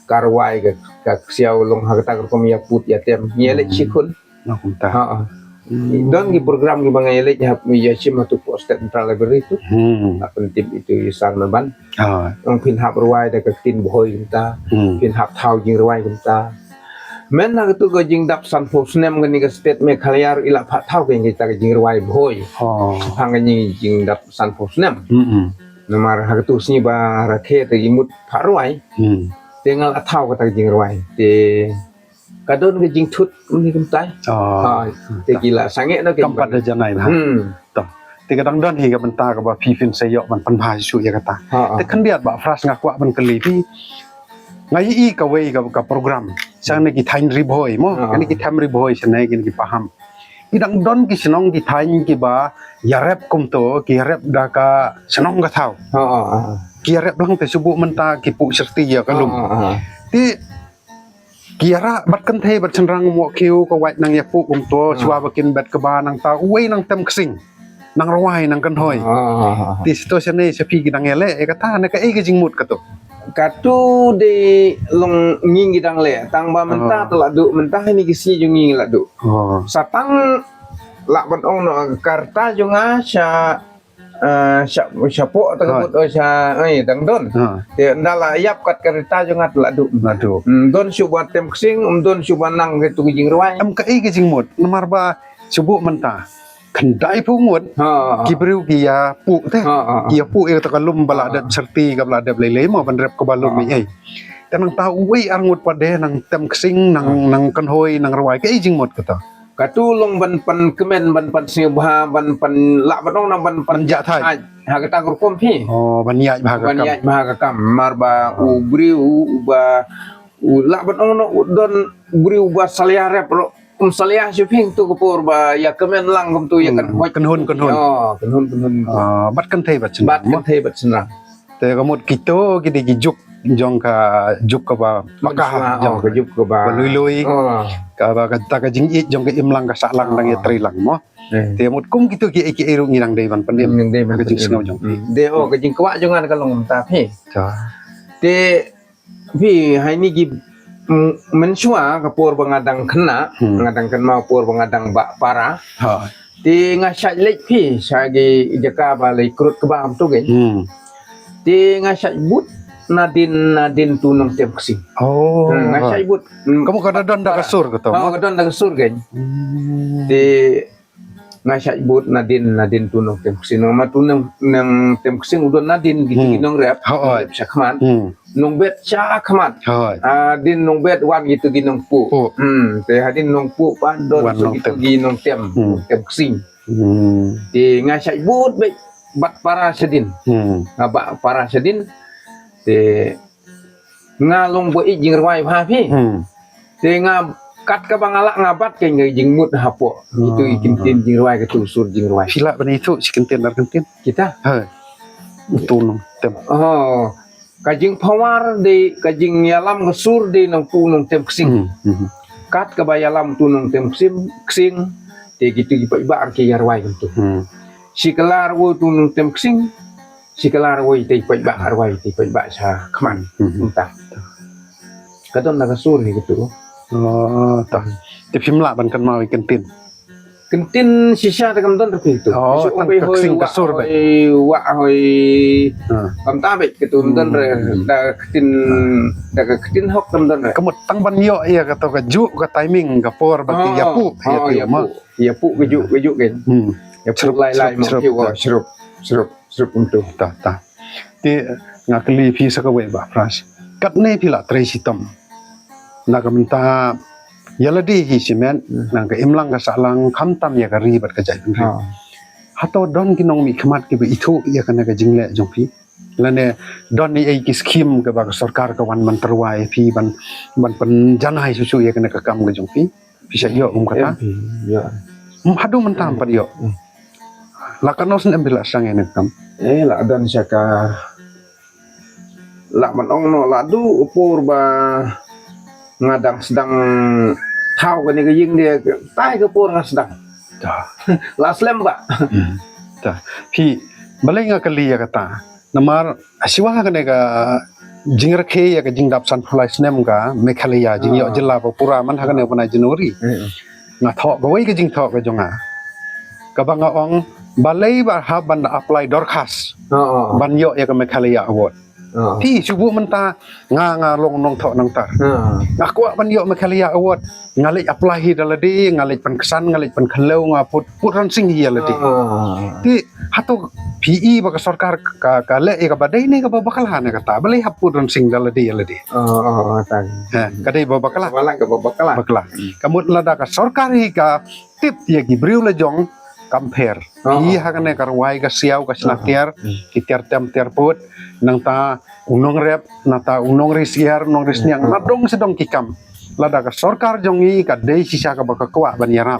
ka rwai ka, ka ksiaw long ha kata ka rukom ïa put ïa tem. Ngi leit shi khun. Na kumta. Ha, ha. Hmm. Don ki program kiba nga ïaleit hap ïashim ha tu po State Central Library tu. Hmm. Hap pyntip itu i Sar Meban. Ha. Ong phin hap rwai da ka ktien Bhoi kumta. Hmm. Phin hap thaw jingrwai kumta. Mynta katu ka jingdap sanphew snem kane ka State Meghalaya ruh i la phah thaw ka jingkata ka jingrwai Bhoi. Ha. Shaphang kane jingdap sanphew snem. Hmm, hmm. Namar ha katu sngi ba rakhe te i mut phah rwai. Hmm. Te nga la thaw kata ka jingrwai. Te ka don ka jingthut kumne kumtai. Oh. Ha, te ki la sangeh noh ki. Kam pat da janai bha. Hmm. To. Te ka dang don hi ka bynta kaba phi phin sa ïoh ban pynbha shuh ïa kata. Ha, ha. Te khyndiat Bah Fras nga kwah ban kylli phi. Nga ïohi kawei ka, ka program. Shane ki thaiñ Ri Bhoi mo. Ha, ha. Kane ki thaiñ Ri Bhoi shane kine ki paham. Ki dang don ki shnong ki thaiñ kiba ïarep kumto, ki ïarep da ka shnong ka thaw. Ha, ha, ha. Ki ïarep lang te shu buh mynta ki puh shyrti ïa ka lum. Ha, ha, ha. Te ki ïarah bad kynthei bad shynrang, moh khiew, ka wait nang ïapuh kumto, shuwa ba kin bet kba nangta uwei nang tem ksing, nang rwai, nang kynhoi. Ah. Te shisha ne sha phi ki dang ïaleh ïa kata, ne kaei ka jingmut kato? Kato de long ngi ngi dang leh, tang ba mynta te la duh, mynta ha kine ki sngi jong ngi ngi la duh. Ah. Sa tang lah ban ong noh ka rta jong nga sha Ah, sha, shapoh te ka mut, oh, sha, eh, dang don. Ha. Te ynda la ïap kat ka rta jong nga te la duh. La duh. Hmm, don shuh ba tem ksing, ym don shuh ba nang katu ka jingrwai. Em kaei ka jingmut, namar ba shu buh mynta. Khyndai phew ngut. Ha, ha. Ki briew ki ïapuh te. Ha, ha, ha. Ki ïapuh ïa kata ka lum ba la dep shyrti, kaba la dep lei lei mo ban rep kaba lum ei ei. Te nangta uwei ar ngut pat de nang tem ksing, nang, nang kynhoi, nang rwai, kaei jingmut kata? Katu long ban pynkmen, ban pynsngewbha, ban pyn, lah ban ong nang ban pyn, ban jah thait ha kata ka rukom phi. Oh, ban ïaid bha ka kam. Ban ïaid bha ka kam. Namar ba u briew uba, u lah ban ong nang u don briew uba salia rep ruh. Kum salia shu phi tu ka por ba ïa kmen lang kumtu ïa kan hoi. Kynhun, kynhun. Oh, kynhun, kynhun. Ah, bad kynthei bad shynrang. Bad kynthei bad shynrang. Te ka mut kito ki dei ki juk jong ka juk kaba bakah, jong ka juk kaba lui lui. Kaba kata ka jingïeit jong ka imlang ka sahlang dang ïatrei lang mo. Te mut kum kito ki ei ki ei ruh ngi dang dei ban pynim. Ngi dang dei ban pynim. Ka jingsngew jong phi. Te oh ka jingkwah jong nga ka long mynta phi. Te phi, ha ini ki, mm, mynshuwa ka por ba nga dang khynnah, nga dang kynmaw por ba nga dang bah para. Te nga shait leit phi sha ki jaka ba leit krut kba kumtu kein. Te nga shait bud nadien nadien tu Nongtem Ksing. Oh. Hmm, nga shait bud. Hmm. Ka mut ka da don da ka sur kato. Oh, ka don da ka sur kein. Te nga shait bud nadien nadien tu Nongtem Ksing. Namar tu Nong, Nongtem Ksing u don nadien kito ki nongrep. Hooid. Nongrep sha khmat. Nongbet sha khmat. Hooid. Ah, dien nongbet wan kito ki nongpuh. Puh. Hmm, te hadien nongpuh pat don kito ki nongtem. Nongtem Ksing. Te nga shait bud beit bad para shadien. Nga bah para shadien. Te nga long ba ïeit jingrwai bha phi. Te nga kat kaba nga lah nga bat ka jingmut hapoh. Ito i kyntien jingrwai, ka tu sur jingrwai. Phi lah ban ïathuh shi kyntien ar kyntien? Kita. Ha. Utu Nongtem. Oh. Ka jingphawar dei, ka jingïalam ka sur dei Nongpuh Nongtem Ksing. Kat kaba ïalam tu Nongtem Ksing, Ksing. Te kito ki paidbah ar ki ïarwai kumtu. Shi kylla ruh tu Nongtem Ksing. Shi kylla ruh te paidbah arwai te paidbah sha khmat. Mynta. Ka don da ka sur hi kito. Oh, ta. Te phim lah ban kynmaw ïa kyntien. Kyntien shisha te kam don ruh kito. Oh, tang ka Ksing ka sur beit. Wah hoi. Kam ta beit kito kam don ruh da ka kyntien, da ka kyntien hok kam don ruh. Ka mut tang ban ïoh ïa kato ka juh ka timing ka por ba ki ïapuh ïa ki ma. Ïapuh ka juh ka juh kan. Ïapuh lai lai ma ki wa shrup shrup. Srup kumtu. Ta, ta. Te nga kylli phi sa kawei Bah Pras. Katne phi la trei shitom na ka bynta ïa lade hi shimet, na ka imlang ka sahlang, khamtam ïa ka ri bad ka jaitbynriew. Hato don ki nongmihkhmat kiba ithuh ïa kane ka jingleh jong phi? Lane don ei ei ki skhim kaba ka sorkar ka wan ban tyrwa ïa phi ban, ban pynjanai shuh shuh ïa kane ka kam ka jong phi? Phi sa ïoh kum kata? Em phi, ïoh. Em haduh mynta em pat ïoh. La katno snem phi la shang ïa kane ka kam? Eh, la don sha ka, la man ong noh, la duh por ba nga dang sdang thaw kane ka ïing de, tai ka por nga sdang. La slem ba. Ta. Phi, balei nga kylli ïa kata? Namar, ha shuwa ha kane ka jingrakhe ïa ka jingdap sanphew lai snem ka Meghalaya, jingïoh jylla ba pura man ha kane u bnai January. Nga thoh kawei ka jingthoh ka jong nga. Kaba nga ong, balei ba hap ban apply dorkhas ban ïoh ïa ka Meghalaya Award. Phi, shu buh mynta, nga, nga long nongthoh nangtar. Nga kwah ban ïoh Meghalaya Award. Nga leit apply hi da lade, nga leit pynksan, nga leit pynkhynlew, nga put, put ronsing hi ïa lade. Te hato phi i ba ka sorkar ka, ka leh ïa kaba dei ne kaba bakla ne kata? Balei hap put ronsing da lade ïa lade? Ka dei ba bakla. Bakla. Ka mut lada ka sorkar hi ka tip ïa ki briew la jong kam pher. Phi ha kane ka rwai ka siaw ka shna tiar, ki tiar tem tiar put, nangta u nongrep, nangta u nongri siar, nongri sniang, na dong sha dong ki kam. Lada ka sorkar jong ngi ka dei shisha kaba ka kwah ban ïarap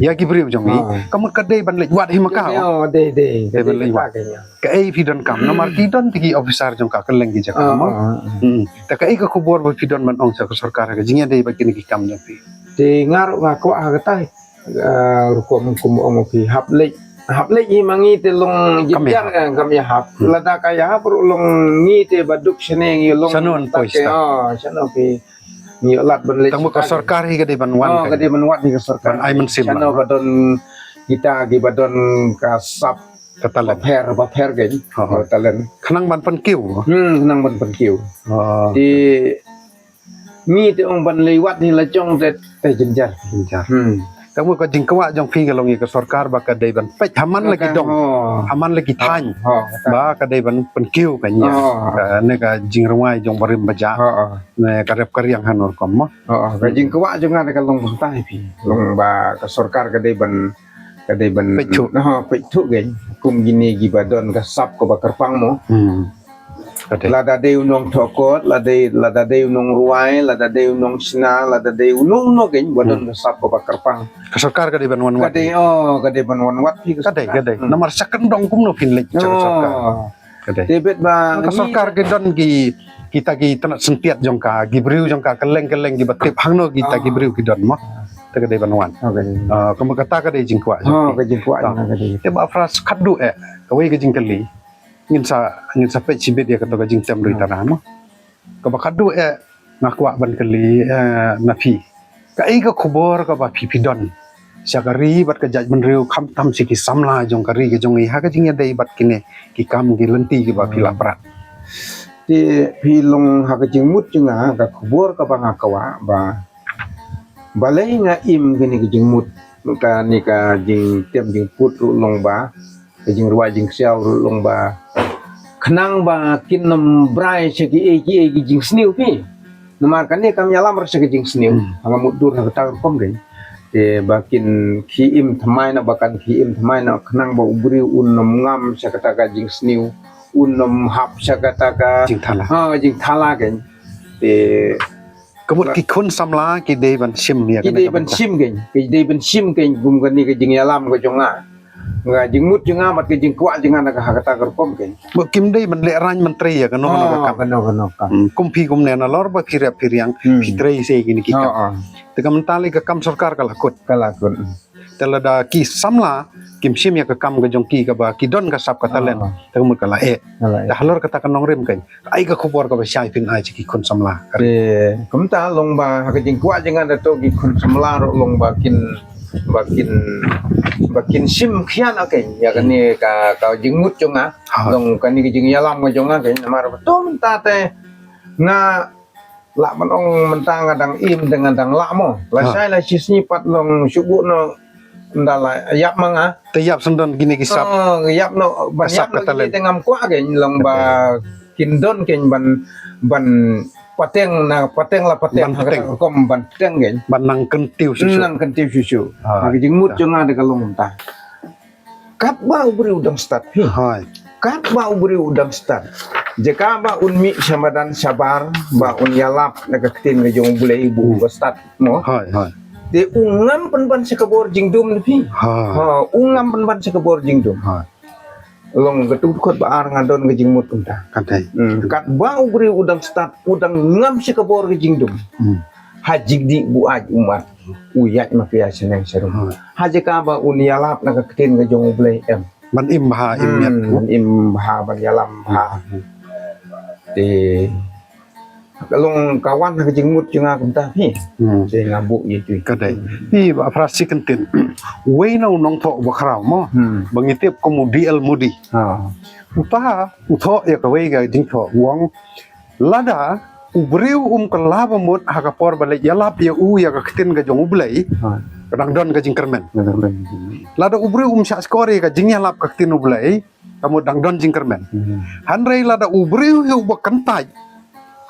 ïa ki briew jong ngi, ka mut ka dei ban leit wad hi ma ka. Dei, dei ban leit wad. Kaei phi donkam, namar ki don te ki officer jong ka kylleng ki jaka mo. Te kaei ka khubor ba phi don ban ong sha ka sorkar ka jingïadei bad kine ki kam jong phi? Te nga ruh nga kwah ha kata. Rukom kum ong phi hap leit, hap leit hi ma ngi te long jynjar, kam ïahap. Lada ka ïahap ruh long ngi te ba duk shane ngi long. Shano phi ngi lad ban leit. Tang ba ka sorkar hi ka dei ban wan, ka dei ban wan hi ka sorkar. Ban ai mynsiem. Shano ba don kita kiba don ka sap ka talent. Ba pher, ba pher ka talent. Khnang ban pynkiew. Hmm, khnang ban pynkiew. Te ngi te ong ban leit wad hi la jong te, te jynjar. Jynjar. Hmm. Tang ba ka jingkwah jong phi ka long ïa ka sorkar ba ka dei ban peit ha man la ki dong. Ha man la ki thaiñ. Ba ka dei ban pynkiew ka nia. Ka ne ka jingrwai jong barim bajah. Ne ka rep ka riang ha nor kom mo. Ka jingkwah jong nga ka long kumta hi phi. Long ba ka sorkar ka dei ban, ka dei ban peit thuh. Peit thuh ka kum kine kiba don ka sap kaba kyrpang mo. Hmm. Lada dei u nongthoh kot, lada dei, lada dei u nongrwai, lada dei u nongshna, lada dei u nongno kein, ba don ka sap kaba kyrpang. Ka sorkar ka dei ban wan wad. Ka dei, oh, ka dei ban wan wad phi ka sorkar. Ka dei, ka dei. Namar sa kyndong kumno phin leit sha ka sorkar. Ka dei. Te bad ba ka sorkar ki don ki, kita ki tnat syntiat jong ka, ki briew jong ka, kylleng kylleng kiba tip hangno kita ki briew ki don mo. Te ka dei ban wan. Ka dei. Ah, kumba kata ka dei jingkwah jong ki. Ka jingkwah jong ka dei. Te Bah Fras, khatduh eh, kawei ka jingkylli. Ngin sa, ngin sa peit shibit ïa kato ka jingtem ri tara mo. Kaba khatduh eh, nga kwah ban kylli eh, na phi. Kaei ka khubor kaba phi phi don sha ka ri bad ka jaitbynriew, khamtam sha ki samla jong ka ri ka jong ngi ha ka jingïadei bad kine ki kam ki lynti kiba phi la prat. Te phi long ha ka jingmut jong nga, ka khubor kaba nga kwah ba balei nga im kane ka jingmut, kane ka jingtem jingput ruh long ba ka jingrwai jingsiaw ruh long ba khnang ba kin nym brai sha kiei kiei ki jingsniew phi. Namar kane kam ïalam ruh sha ka jingsniew. Hmm. Haba mutdur ha kata ka rukom kein. Te ba kin khie im thymmai noh, ba kan khie im thymmai noh, khnang ba u briew un nym ngam sha kata ka jingsniew, un nym hap sha kata ka jingthala. Ha, jingthala kein. Te ka mut ki khun samla ki dei ban shim ïa kane ka bynta. Ki dei ban shim kein, ki dei ban shim kein kum kane ka jingïalam ka jong nga. Nga jingmut jong nga bad ka jingkwah jong nga na ka ha kata ka rukom kein. Ba kim dei ban lehraiñ ban trei ïa kano kano ka kam. Kano kano ka kam. Hmm, kum phi kumne nalor ba phi rep phi riang, phi trei sha kine ki kam. Te ka mynta lei ka kam sorkar ka la kut. Ka la kut. Te lada ki samla kim shim ïa ka kam ka jong ki kaba ki don ka sap ka talent. Te ka mut ka la eh. Ka la eh. Te halor kata ka nongrim kein. Ai ka khubor kaba shai phin ai sha ki khun samla. Te kumta long ba ha ka jingkwah jong nga da to ki khun samla ruh long ba kin, ba kin, ba kin shim khia noh kein ïa kane ka, ka jingmut jong nga. Ha. Long kane ka jingïalam ka jong nga kein namar ba to mynta te nga lah ban ong mynta nga dang im te nga dang lah mo. Lashai la shisngi pat long shu buh noh ynda la ïap ma nga. Te ïap sngewdon kine ki sap. Oh, ïap noh ban ïap noh kine te ngam kwah kein long ba kin don kein ban, ban pateng na pateng la pateng. Ban pateng. Rukom ban pateng kein. Ban nang kyntiew shuh shuh. Nang kyntiew shuh shuh. Ha. Ha ka jingmut jong nga da ka long mynta. Katba u briew u dang stad phi. Hai. Katba u briew u dang stad. Jaka ba un mih sha madan shabar ba un ïalap na ka ktien ka jong u Blei ba u ba stad mo. Hai, hai. Te u ngam pynban sha ka bor jingdum phi. Ha. Ha, u ngam pynban sha ka bor jingdum. Hai. Long ka tu khot ba ar nga don ka jingmut kumta. Ka dei. Hmm. Katba u briew u dang stad, u dang ngam sha ka bor ka jingdum. Hmm. Ha jingdih buaid ummat. U ïaid ma pia shaneng sharum. Hmm. Ha jaka ba un ïalap na ka ktien ka jong u Blei em. Ban im bha im miat. Hmm, ban im bha ban ïalam bha. Hmm. Te ka long ka wan ha ka jingmut jong nga kumta phi. Hmm. Te nga buh ïa tu. Ka dei. Phi Bah Fras shi kyntien. Wei na u nongthoh ba khraw mo. Hmm. Ba ngi tip kum u D L Moody. Ha. Uta u thoh ïa kawei ka jingthoh u ong lada u briew um kylla ba mut ha ka por ba leit ïalap ïa u ïa ka ktien ka jong u Blei. Ha. Ka dang don ka jingkyrmen. Ka dang don. Lada u briew um shah shkor ïa ka jingïalap ka ktien u Blei, ka mut dang don jingkyrmen. Hmm. Hynrei lada u briew hi u ba kyntait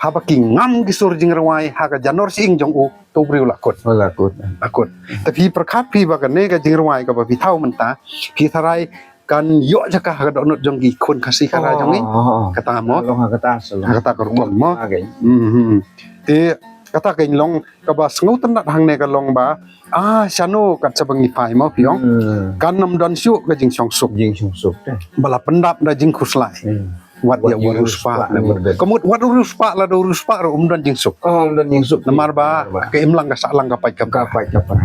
haba ki ngam ki sur jingrwai ha ka janor shyieng jong u, to u briew la kut. Oh, la kut. La kut. Te phi pyrkhat phi ba kane ka jingrwai kaba phi thaw mynta, phi tharai kan ïoh jaka ha ka dohnud jong ki khun Khasi Khara jong ngi. Oh, oh, oh. Kata mo. Long ha kata sa long. Ha kata ka rukom mo. Okay. Hmm, hmm. Te kata ka long kaba sngewtynnat hangne ka long ba, ah, shano kat sa ba ngi phai mo phi ong. Hmm. Kan ym don shuh ka jingshongsuk. Jingshongsuk te. Ba la pyndap da jingkhuslai. Hmm. Wat ïa u riewspah. Ka mut wat u riewspah lada u riewspah ruh um don jingsuk. Oh, um don jingsuk. Namar ba ka imlang ka sahlang ka pait ka pra. Ka pait ka pra.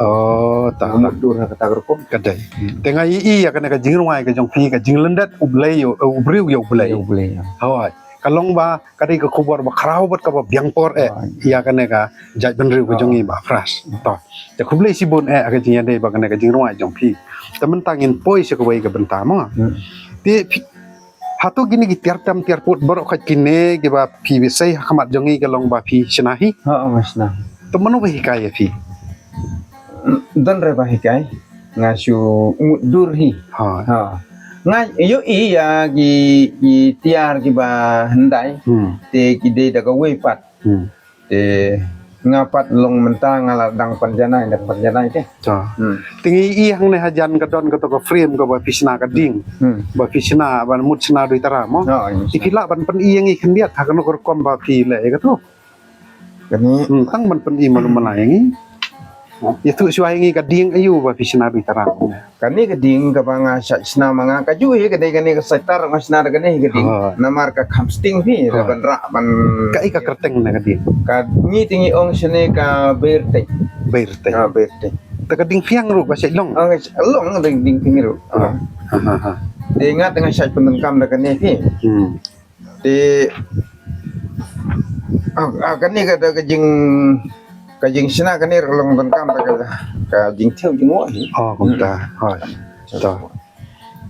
Oh, ta. Ka mut dur ha kata ka rukom. Ka dei. Hmm. Te nga ïohi ïa kane ka jingrwai ka jong phi ka jinglyndet u Blei ïa u, u briew ïa u Blei. Ïa u Blei, ïa. Hooid. Ka long ba ka dei ka khubor ba khraw bad kaba biang por eh ïa kane ka jaitbynriew ka jong ngi Bah Fras. To. Te khublei shibun eh ha ka jingïadei bad kane ka jingrwai jong phi. Te mynta ngin poi sha kawei ka bynta mo. Hmm. Te phi, hato kine ki tiar tam tiar put baroh kawei kine kiba phi bishai ha khmat jong ngi ka long ba phi shna hi? Ha, nga shna. Te mano ba hikai ïa phi? Don re ba hikai. Nga shu mutdur hi. Ha. Ha. Nga ïohi ïa ki, ki tiar kiba hyndai. Hmm. Te ki dei da kawei pat. Hmm. Te Nga pat long mynta nga la dang pynjanai, dang pynjanai te. To. Hmm. Te ngi ïohi hangne hajan ka don kato ka frame kaba phi shna ka dieng. Hmm. Ba phi shna, ban mut shna dui tara mo. Oh, ïa. Te phi lah ban pyni ïa ngi khyndiat ha kano ka rukom ba phi leh ïa kato. Kane. Hmm, tang ban pyni malu malai ïa ngi. Ïathuh shuwa ïa ngi ka dieng aïu ba phi shna dui tara. Kane ka dieng kaba nga shait shna ma nga kajuh hi, kane, kane ka saitar nga shna da kane hi ka dieng. Ha. Namar ka kham sting hi, da ban rah ban. Kaei ka kyrteng na ka dieng? Ka ngi te ngi ong shane ka Beirteng. Beirteng. Ha, Beirteng. Te ka dieng phiang ruh ka shait long? Ha, ka sh-, long da dieng phiang ruh. Ha. Ha, ha, ha. Te nga te nga shait pyndonkam da kane hi. Hmm. Te, ah, ah, kane ka da ka jing, ka jingshna kane ruh long donkam da ka, ka jingthew jingwoh hi. Oh, kumta. Hmm. Hooid. To.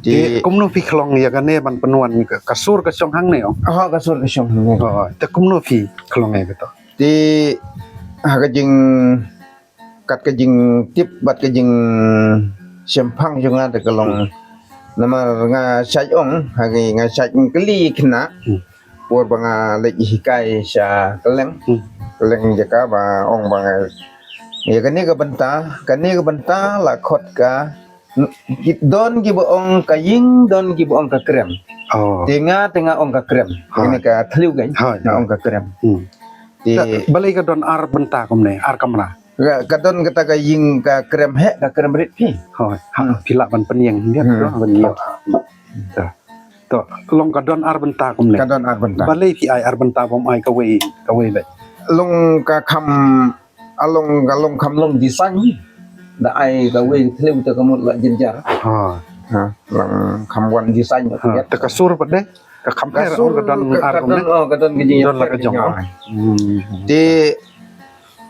Te, te kumno phi khlong ïa kane ban pynwan ka, ka sur ka shong hangne, oh? Oh, ka sur ka shong hangne. Oh, oh. Te kumno phi khlong ïa kato? Te, ha ka jing kat ka jingtip bad ka jingshemphang jong nga te ka long. Hmm. Namar nga shait ong, ha ngi nga shait kylli khynnah. Hmm. Por ba nga leit hikai sha kylleng. Hmm. Kylleng jaka ba ong ba nga. Ïa kane ka bynta, kane ka bynta la khot ka, ki-, don kiba ong ka ïing, don kiba ong ka krem. Oh. Te nga, te nga ong ka krem. Ha. Kane ka thliew kan, ha, nga ong ka krem. Hmm. Te balei ka don ar bynta kumne, ar kamra? Ka, ka don kata ka ïing ka krem heh, ka krem rit phi. Hooid, ha, hmm, phi lah ban pynïeng, ïa, hmm, to, ban ïeng. To. To, long ka don ar bynta kumne. Ka don ar bynta. Balei phi ai ar bynta bym ai kawei, kawei leh? Long ka kham, a long ka long kham long design. Da ai kawei thliew te ka mut la jynjar. Ha. Ha, long kham wan design. Ha, te ka sur pat de? Ka kham pher, ka sur, ka don ar kumne. Oh, ka don ka jing, don la ka jong. Hmm. Te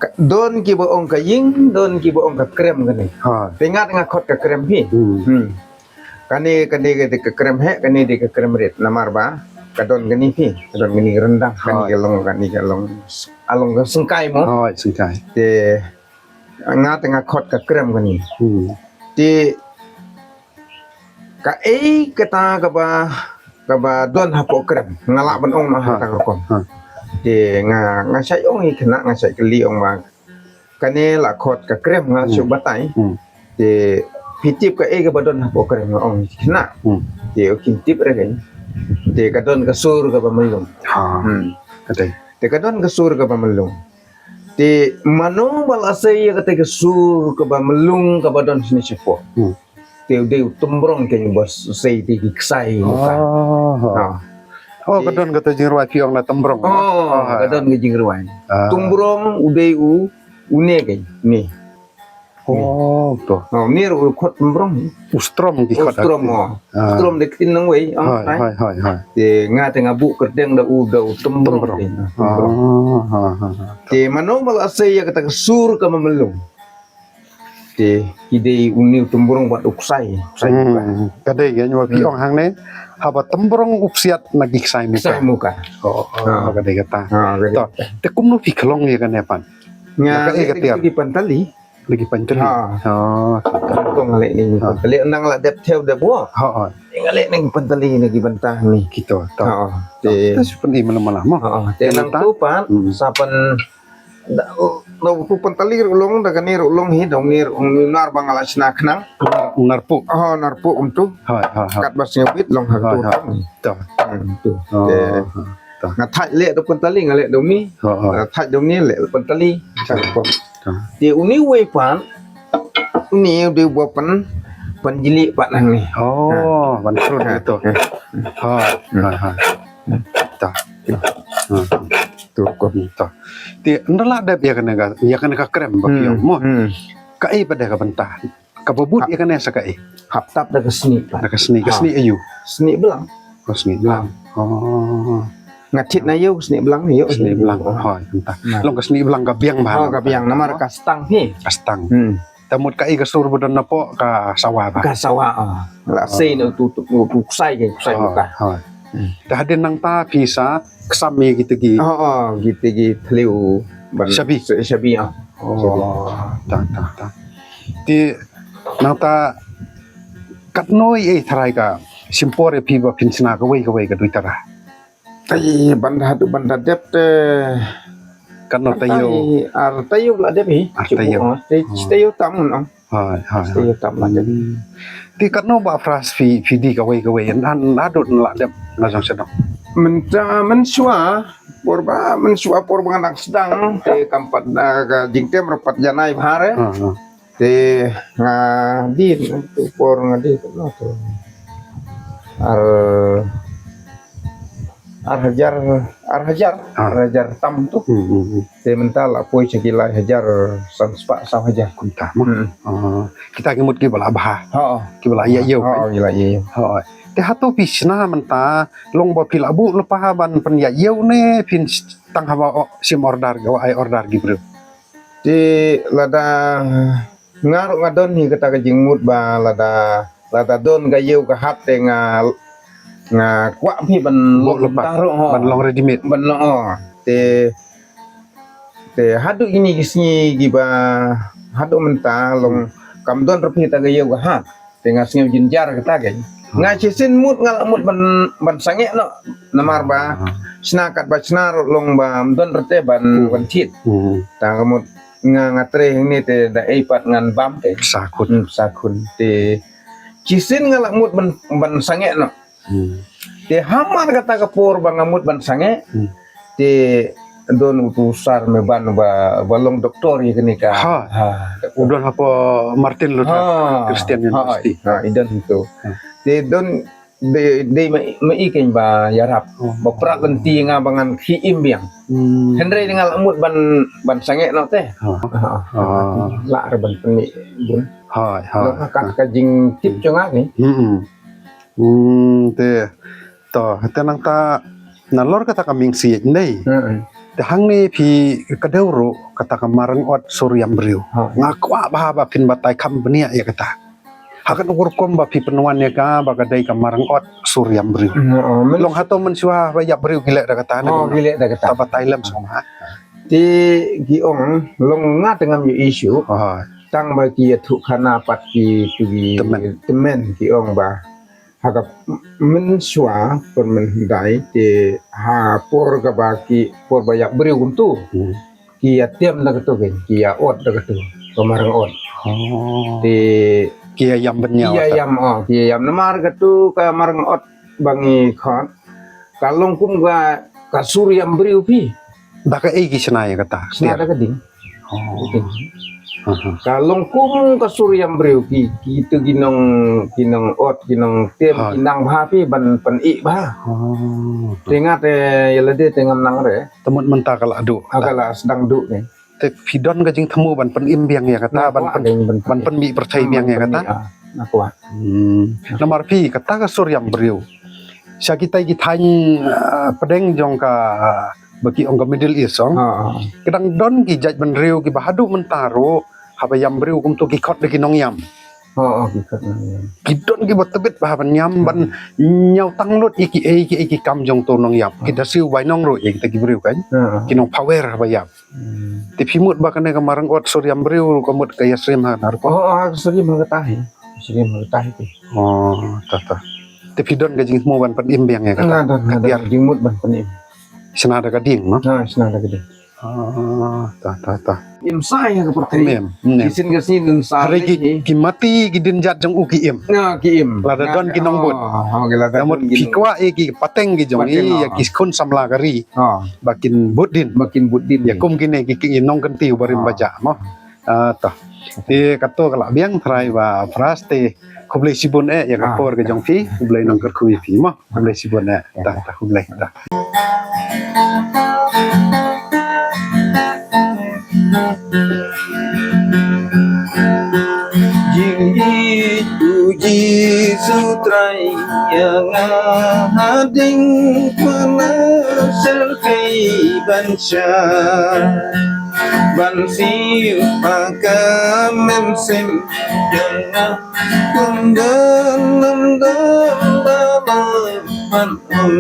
ka, don kiba ong ka ïing, don kiba ong ka krem kane. Ha. Te nga, nga khot ka krem hi. Hmm. Hmm. Kane, kane ka dei ka krem heh, kane dei ka krem rit. Namar ba ka don kane hi, ka don kane ryndang, kane ka long, kane ka long, a long ka syngkai mo. Oh, syngkai. Te nga te nga khot ka krem kane. Hmm. Te kaei kata kaba, kaba don hapoh krem? Nga lah ban ong noh ha kata ka rukom. Ha. Te nga, nga shait ong ïa khynnah, nga shait kylli ong ba kane la khot ka krem, nga shu batai. Hmm. Te phi tip kaei kaba don hapoh krem, nga ong ïa khynnah. Hmm. Te kin tip re kan. Te ka don ka sur kaba myllung. Ha. Hmm. Ka dei. Te ka don ka sur kaba myllung. Te mano ba la sei ïa kata ka sur kaba myllung kaba don shane shapoh? Hmm. Te u dei u tymbrong keiñ ba sei te ki ksai. Oh, ha. Ha. Oh, ka don kata jingrwai phi ong na tymbrong. Oh, ha, ka don ka jingrwai. Ah. Tymbrong u dei u, une keiñ, une. Oh, to. Oh, une ruh u khot tymbrong. U strom ki khot. U strom, oh. Ah. Strom de ktien nongwei, oh, hooid, hooid, hooid, hooid. Te nga te nga buh kyrteng da u, da u tymbrong. Tymbrong. Te, tymbrong. Ah, ha, ha, ha. Te mano ba la sei ïa kata ka sur kaba myllung? Te ki dei une u tymbrong bad u ksai, ksai muka. Hmm, ka dei, ïa, ngi ong hangne, haba tymbrong u psiat na ki ksai muka. Ksai muka. Oh, oh, ha, ka dei kata. Ha, ka dei kata. To, te kumno phi khlong ïa kane pat? Nga leh ïa ka tiar. Lagi pyntali. Lagi pyntali. Ha. Oh, to, to. Nga leh ïa ka pyntali. Nang la dep thew dep wok. Ha, ha. Nga leh ïa ka pyntali lagi bynta ni. Kito, to. Ha, ha. Te. To, to shu pyni malam-malam mo. Ha, ha. Te nangta tu pat, hmm, sa pyn Da, da u tu pyntali ruh long, da kane ruh long hi, da une ruh, une u nar ba nga la shna khnang. Nar, nar puh. Oh, nar puh um tu. Hooid, hooid, hooid. Katba sngewbit long ha tu. Hooid, hooid. To. Hmm, tu. Oh, te, to. Nga thait leh da pyntali, nga leh da une. Hooid, hooid. Nga thait da une, leh da pyntali. To. To. Te une uwei pat, une u dei ba pyn, pynjli pat hangne. Oh, ha, ban srut ha, gitu. Ha. Hooid, hooid, hooid. To. To. Ha. Tu ko. To. Te ynda la dep ïa kane ka, ïa kane ka krem ba phi ong mo. Hmm. Kaei pat de ka bynta? Kaba bud ïa kane sa kaei? Hap tap da ka snieh pat. Da ka snieh, ka snieh aïu? Snieh blang. Oh, snieh blang. Oh. Nga thied na ïew snieh blang, ïew. Snieh blang. Oh, bynta. Long ka snieh blang ka biang bha. Oh, ka biang namar ka stang hi. Ka stang. Hmm. Te mut kaei ka sur ba don napoh ka sawa ba. Ka sawa, ah. La sei na tu, tu, tu ksai ka, ksai muka. Oh. Hmm. Te hadien nangta phi sa ksam ïa kita ki. Oh, oh, kita ki thliew ban shabi. Shabi, ah. Oh, shabi. Ta, ta, ta. Te nangta katno ei ei tharai ka shim por ïa phi ba phin shna kawei kawei ka dui tara? Ai, ban da haduh ban da dep te Katno taïew? Ar taïew la dep hi. Ar taïew. Te taïew tam ngan ong. Hooid, hooid. Taïew tam la dep. Te katno ba phra phi phi die kawei kawei, haduh la dep na jong sdang? Mynta mynshuwa por ba mynshuwa por ba nga dang sdang te kam pat ka jingtem ruh pat janai bha re. Te nga die tu por nga die tu. Ar ar hajar, ar hajar, ar hajar tam tu. Te mynta la poi sha ki lai hajar san spah saw hajar. Kumta mo. Kita ki mut kiba la bha. Kiba la ïa ïew. Kiba la ïa ïew. Te hato phi shna mynta long ba phi la buh lypa ban pynïa ïew ne phin tang haba shim order, ga ai order ki briew? Te lada nga ruh nga don hi kata ka jingmut ba lada lada don ka ïew ka hat te nga nga kwah phi ban long lypa, ban long ready made, ban long. Te te haduh kine ki sngi kiba haduh mynta long kam don ruh phi ta ka ïew ka hat. Te nga sngew jynjar kata ka. Nga shisien mut nga la mut ban ban sangeh noh. Namar ba shna katba shna ruh long ba ym don ruh te ban ban thied. Ta ka mut nga nga treh hangne te da ei pat ngan bam te. Sa khun. Sa khun te shisien nga la mut ban ban sangeh noh. Te hamar kata ka por ba nga mut ban sangeh te don utu u sar me ban ba ba long doktor ïa kane ka. Ha. U don hapoh Martin Luther Christian University. Ha, i don tu. Te don dei dei ma i kein ba ïarap ba prat lynti nga ba ngan khie im biang. Hynrei nga la mut ban ban sangeh noh te. La re ban pynmih bun. Ha ha. Ka ka jingtip jong nga ni. Hmm, te to te nangta nalor kata ka Myngsiej ndei. Te hangne phi ka dei ruh kata ka marang ot sur ïam briew. Nga kwah bha ba phin batai kham bniah ïa kata. Ha kano ka rukom ba phi pynwan ïa ka ba ka dei ka marang ot sur ïam briew? Long hato mynshuwa ba ïap briew ki leh da kata ne? Ki leh da kata. Ta batai lem shuwa. Te ki ong long nga te ngam ïohi shuh. Tang ba ki ïathuh khana pat ki tu ki tymmen ki ong ba ha ka mynshuwa por mynhyndai te ha por kaba ki por ba ïap briew kumtu ki ïa tiam da katu ki ïa ot da katu ka marang ot. Te ki ïa ïam bniah ki ïa ïam, oh, ki ïa ïam namar katu ka marang ot ba ngi khot ka long kum ka ka sur ïam briew phi. Da kaei ki shna ïa kata? Shna da ka ding. Ka long kum ka sur ïam briew ki, ki tu ki nong, ki nong ot, ki nong tem, ki nang bha phi ban pynïeh bha. Te nga te ïa lade te ngam nang re. Te mut mynta ka la duh. Ka la sdang duh ne. Te phi don ka jingthmu ban pynim biang ïa kata, ban pyn, ban pynmih pyrthei biang ïa kata. Namar phi kata ka sur ïam briew. Sha kitai ki thaiñ, ah, pdeng jong ka, ah, ba ki ong ka Middle East ong. Ka dang don ki jaitbynriew kiba haduh mynta ruh haba ïam briew kumto ki khot da ki nongïam. Ki don kiba tbit bha ban ïam ban ñiaw tang lut ïa kiei kiei ki kam jong uto u nongïam. Ki da siew bainong ruh ïa kita ki briew kan. Ki nongphawer haba ïam. Te phi mut ba kane ka marang ot sur ïam briew ka mut ka ïasyriem ha kata ruh? Oh, ka syriem ha kata hi. Syriem ha kata hi. Oh, ta ta. Te phi don ka jingthmu ban pynim biang ïa kata? Nga don, nga don jingmut ban pynim. Shna da ka ding, no? Ha, shna da ka ding. Ah, ta ta ta. Im sa ïa ka pyrthei. Im, im. Ki sien ka sien im sa. Hynrei ki, ki mati ki dien jait jong u ki im. Nga ki im. Lada don ki nongbud. Ka mut phi kwah ïa ki pateng ki jong i, ïa ki khun samla ka ri. Ba kin bud dien. Ba kin bud dien. Ïa kum kine ki, ki nongkynti ba rim ba jah mo. Ah, to. Te kato ka la biang trai ba pras te khublei shibun eh ïa ka por ka jong phi, khublei nongkyrkhu ïa phi mo. Khublei shibun eh. Ta, ta, khublei ta. Jingïeit u Jisu Trai ïa nga hadien pynasel kei ban sha ban siew ha ka mynsiem jong nga. Kum don lam don da ba ban ong.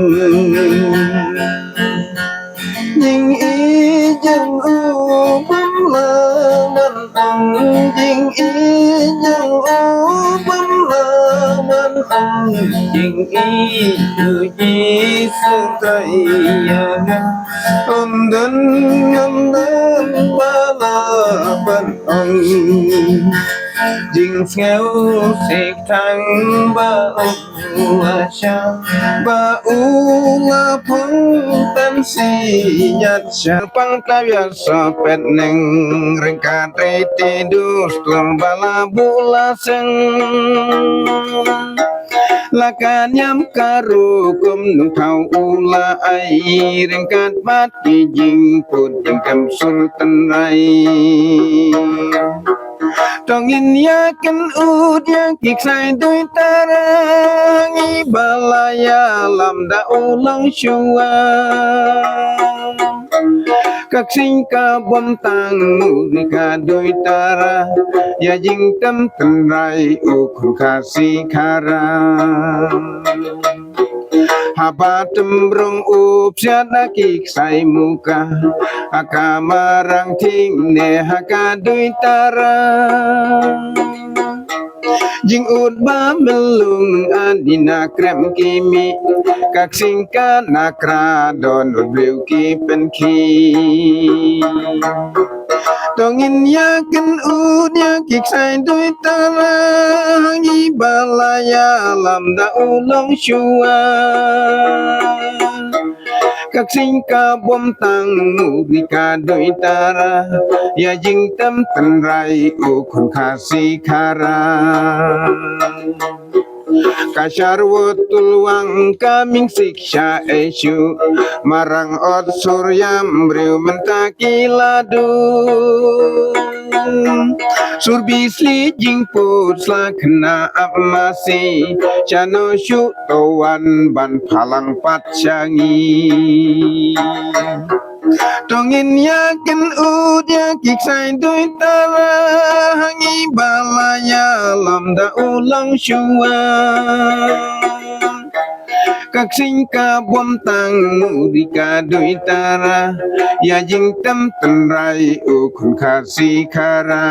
Jingïeit jong u bym lah ban ong, jingïeit jong u bym lah Jing i u ji stai ya nga. Ym dun ngam dun ba la ban ong. Jing sngewsih tang ba ong la sha ba u la phong tan si nyat sha. Pang ta ya sa pet neng ring ka te te dus tlong ba la bu la seng. La ka niam ka rukom nung thau u la ai ring kat bat ki jingput jingkem sur tynrai. Tong in ya ken ud ya ki ksai dui tara ngi ba la ya lam da u long shua. Ka ksing ka bom tang u ri ka dui tara ya jingtem tynrai u khun ka si khara. Haba tem brong u psiat na ki ksai muka ha ka marang thing ne ha ka dui tara. Jing ut ba melung ani na krem kimi ka ksing ka na kra don ut breu ki pen ki. Tong in ya ken ut ya ki ksai dui tara ngi ba la ya lam da u long shua. Ka ksing ka bom tang u ri ka dui tara ya jingtem tynrai u khun ka si khara. Ka sharwot tulwang ka ming sik sha eshu marang ot suryam riu menta ki ladu. Sur bisli jingput sla khna ap masi chano shu towan ban phalang pat changi. Tong in ya ken ud ya ki ksai dui tara hangi ba la ya lam da u long shua. Ka ksing ka bom tang u ri ka dui tara ya jingtem tynrai u khun ka si khara.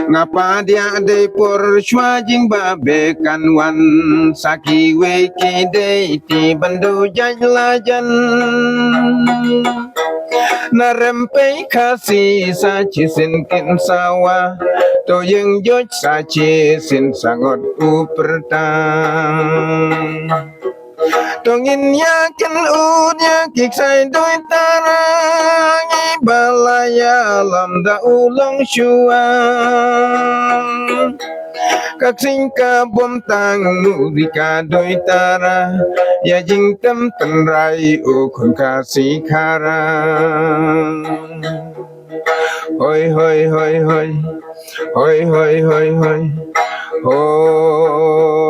Nga pa dia dei por shwa jing ba be kan wan sa ki wei ki dei ti ban do jaj la jan. Na rem pei ka si sa chi sin kin sawa to yeng joj sa chi sin sangot u pertang. Tong in ya ken ud ya ki ksai doi tara ngi ba la ya lam da u long shua. Ka ksing ka bom tang u ri ka doi tara ya jingtem tynrai u khun ka si khara. Hoi hoi hoi hoi. Hoi hoi hoi hoi. Hoi.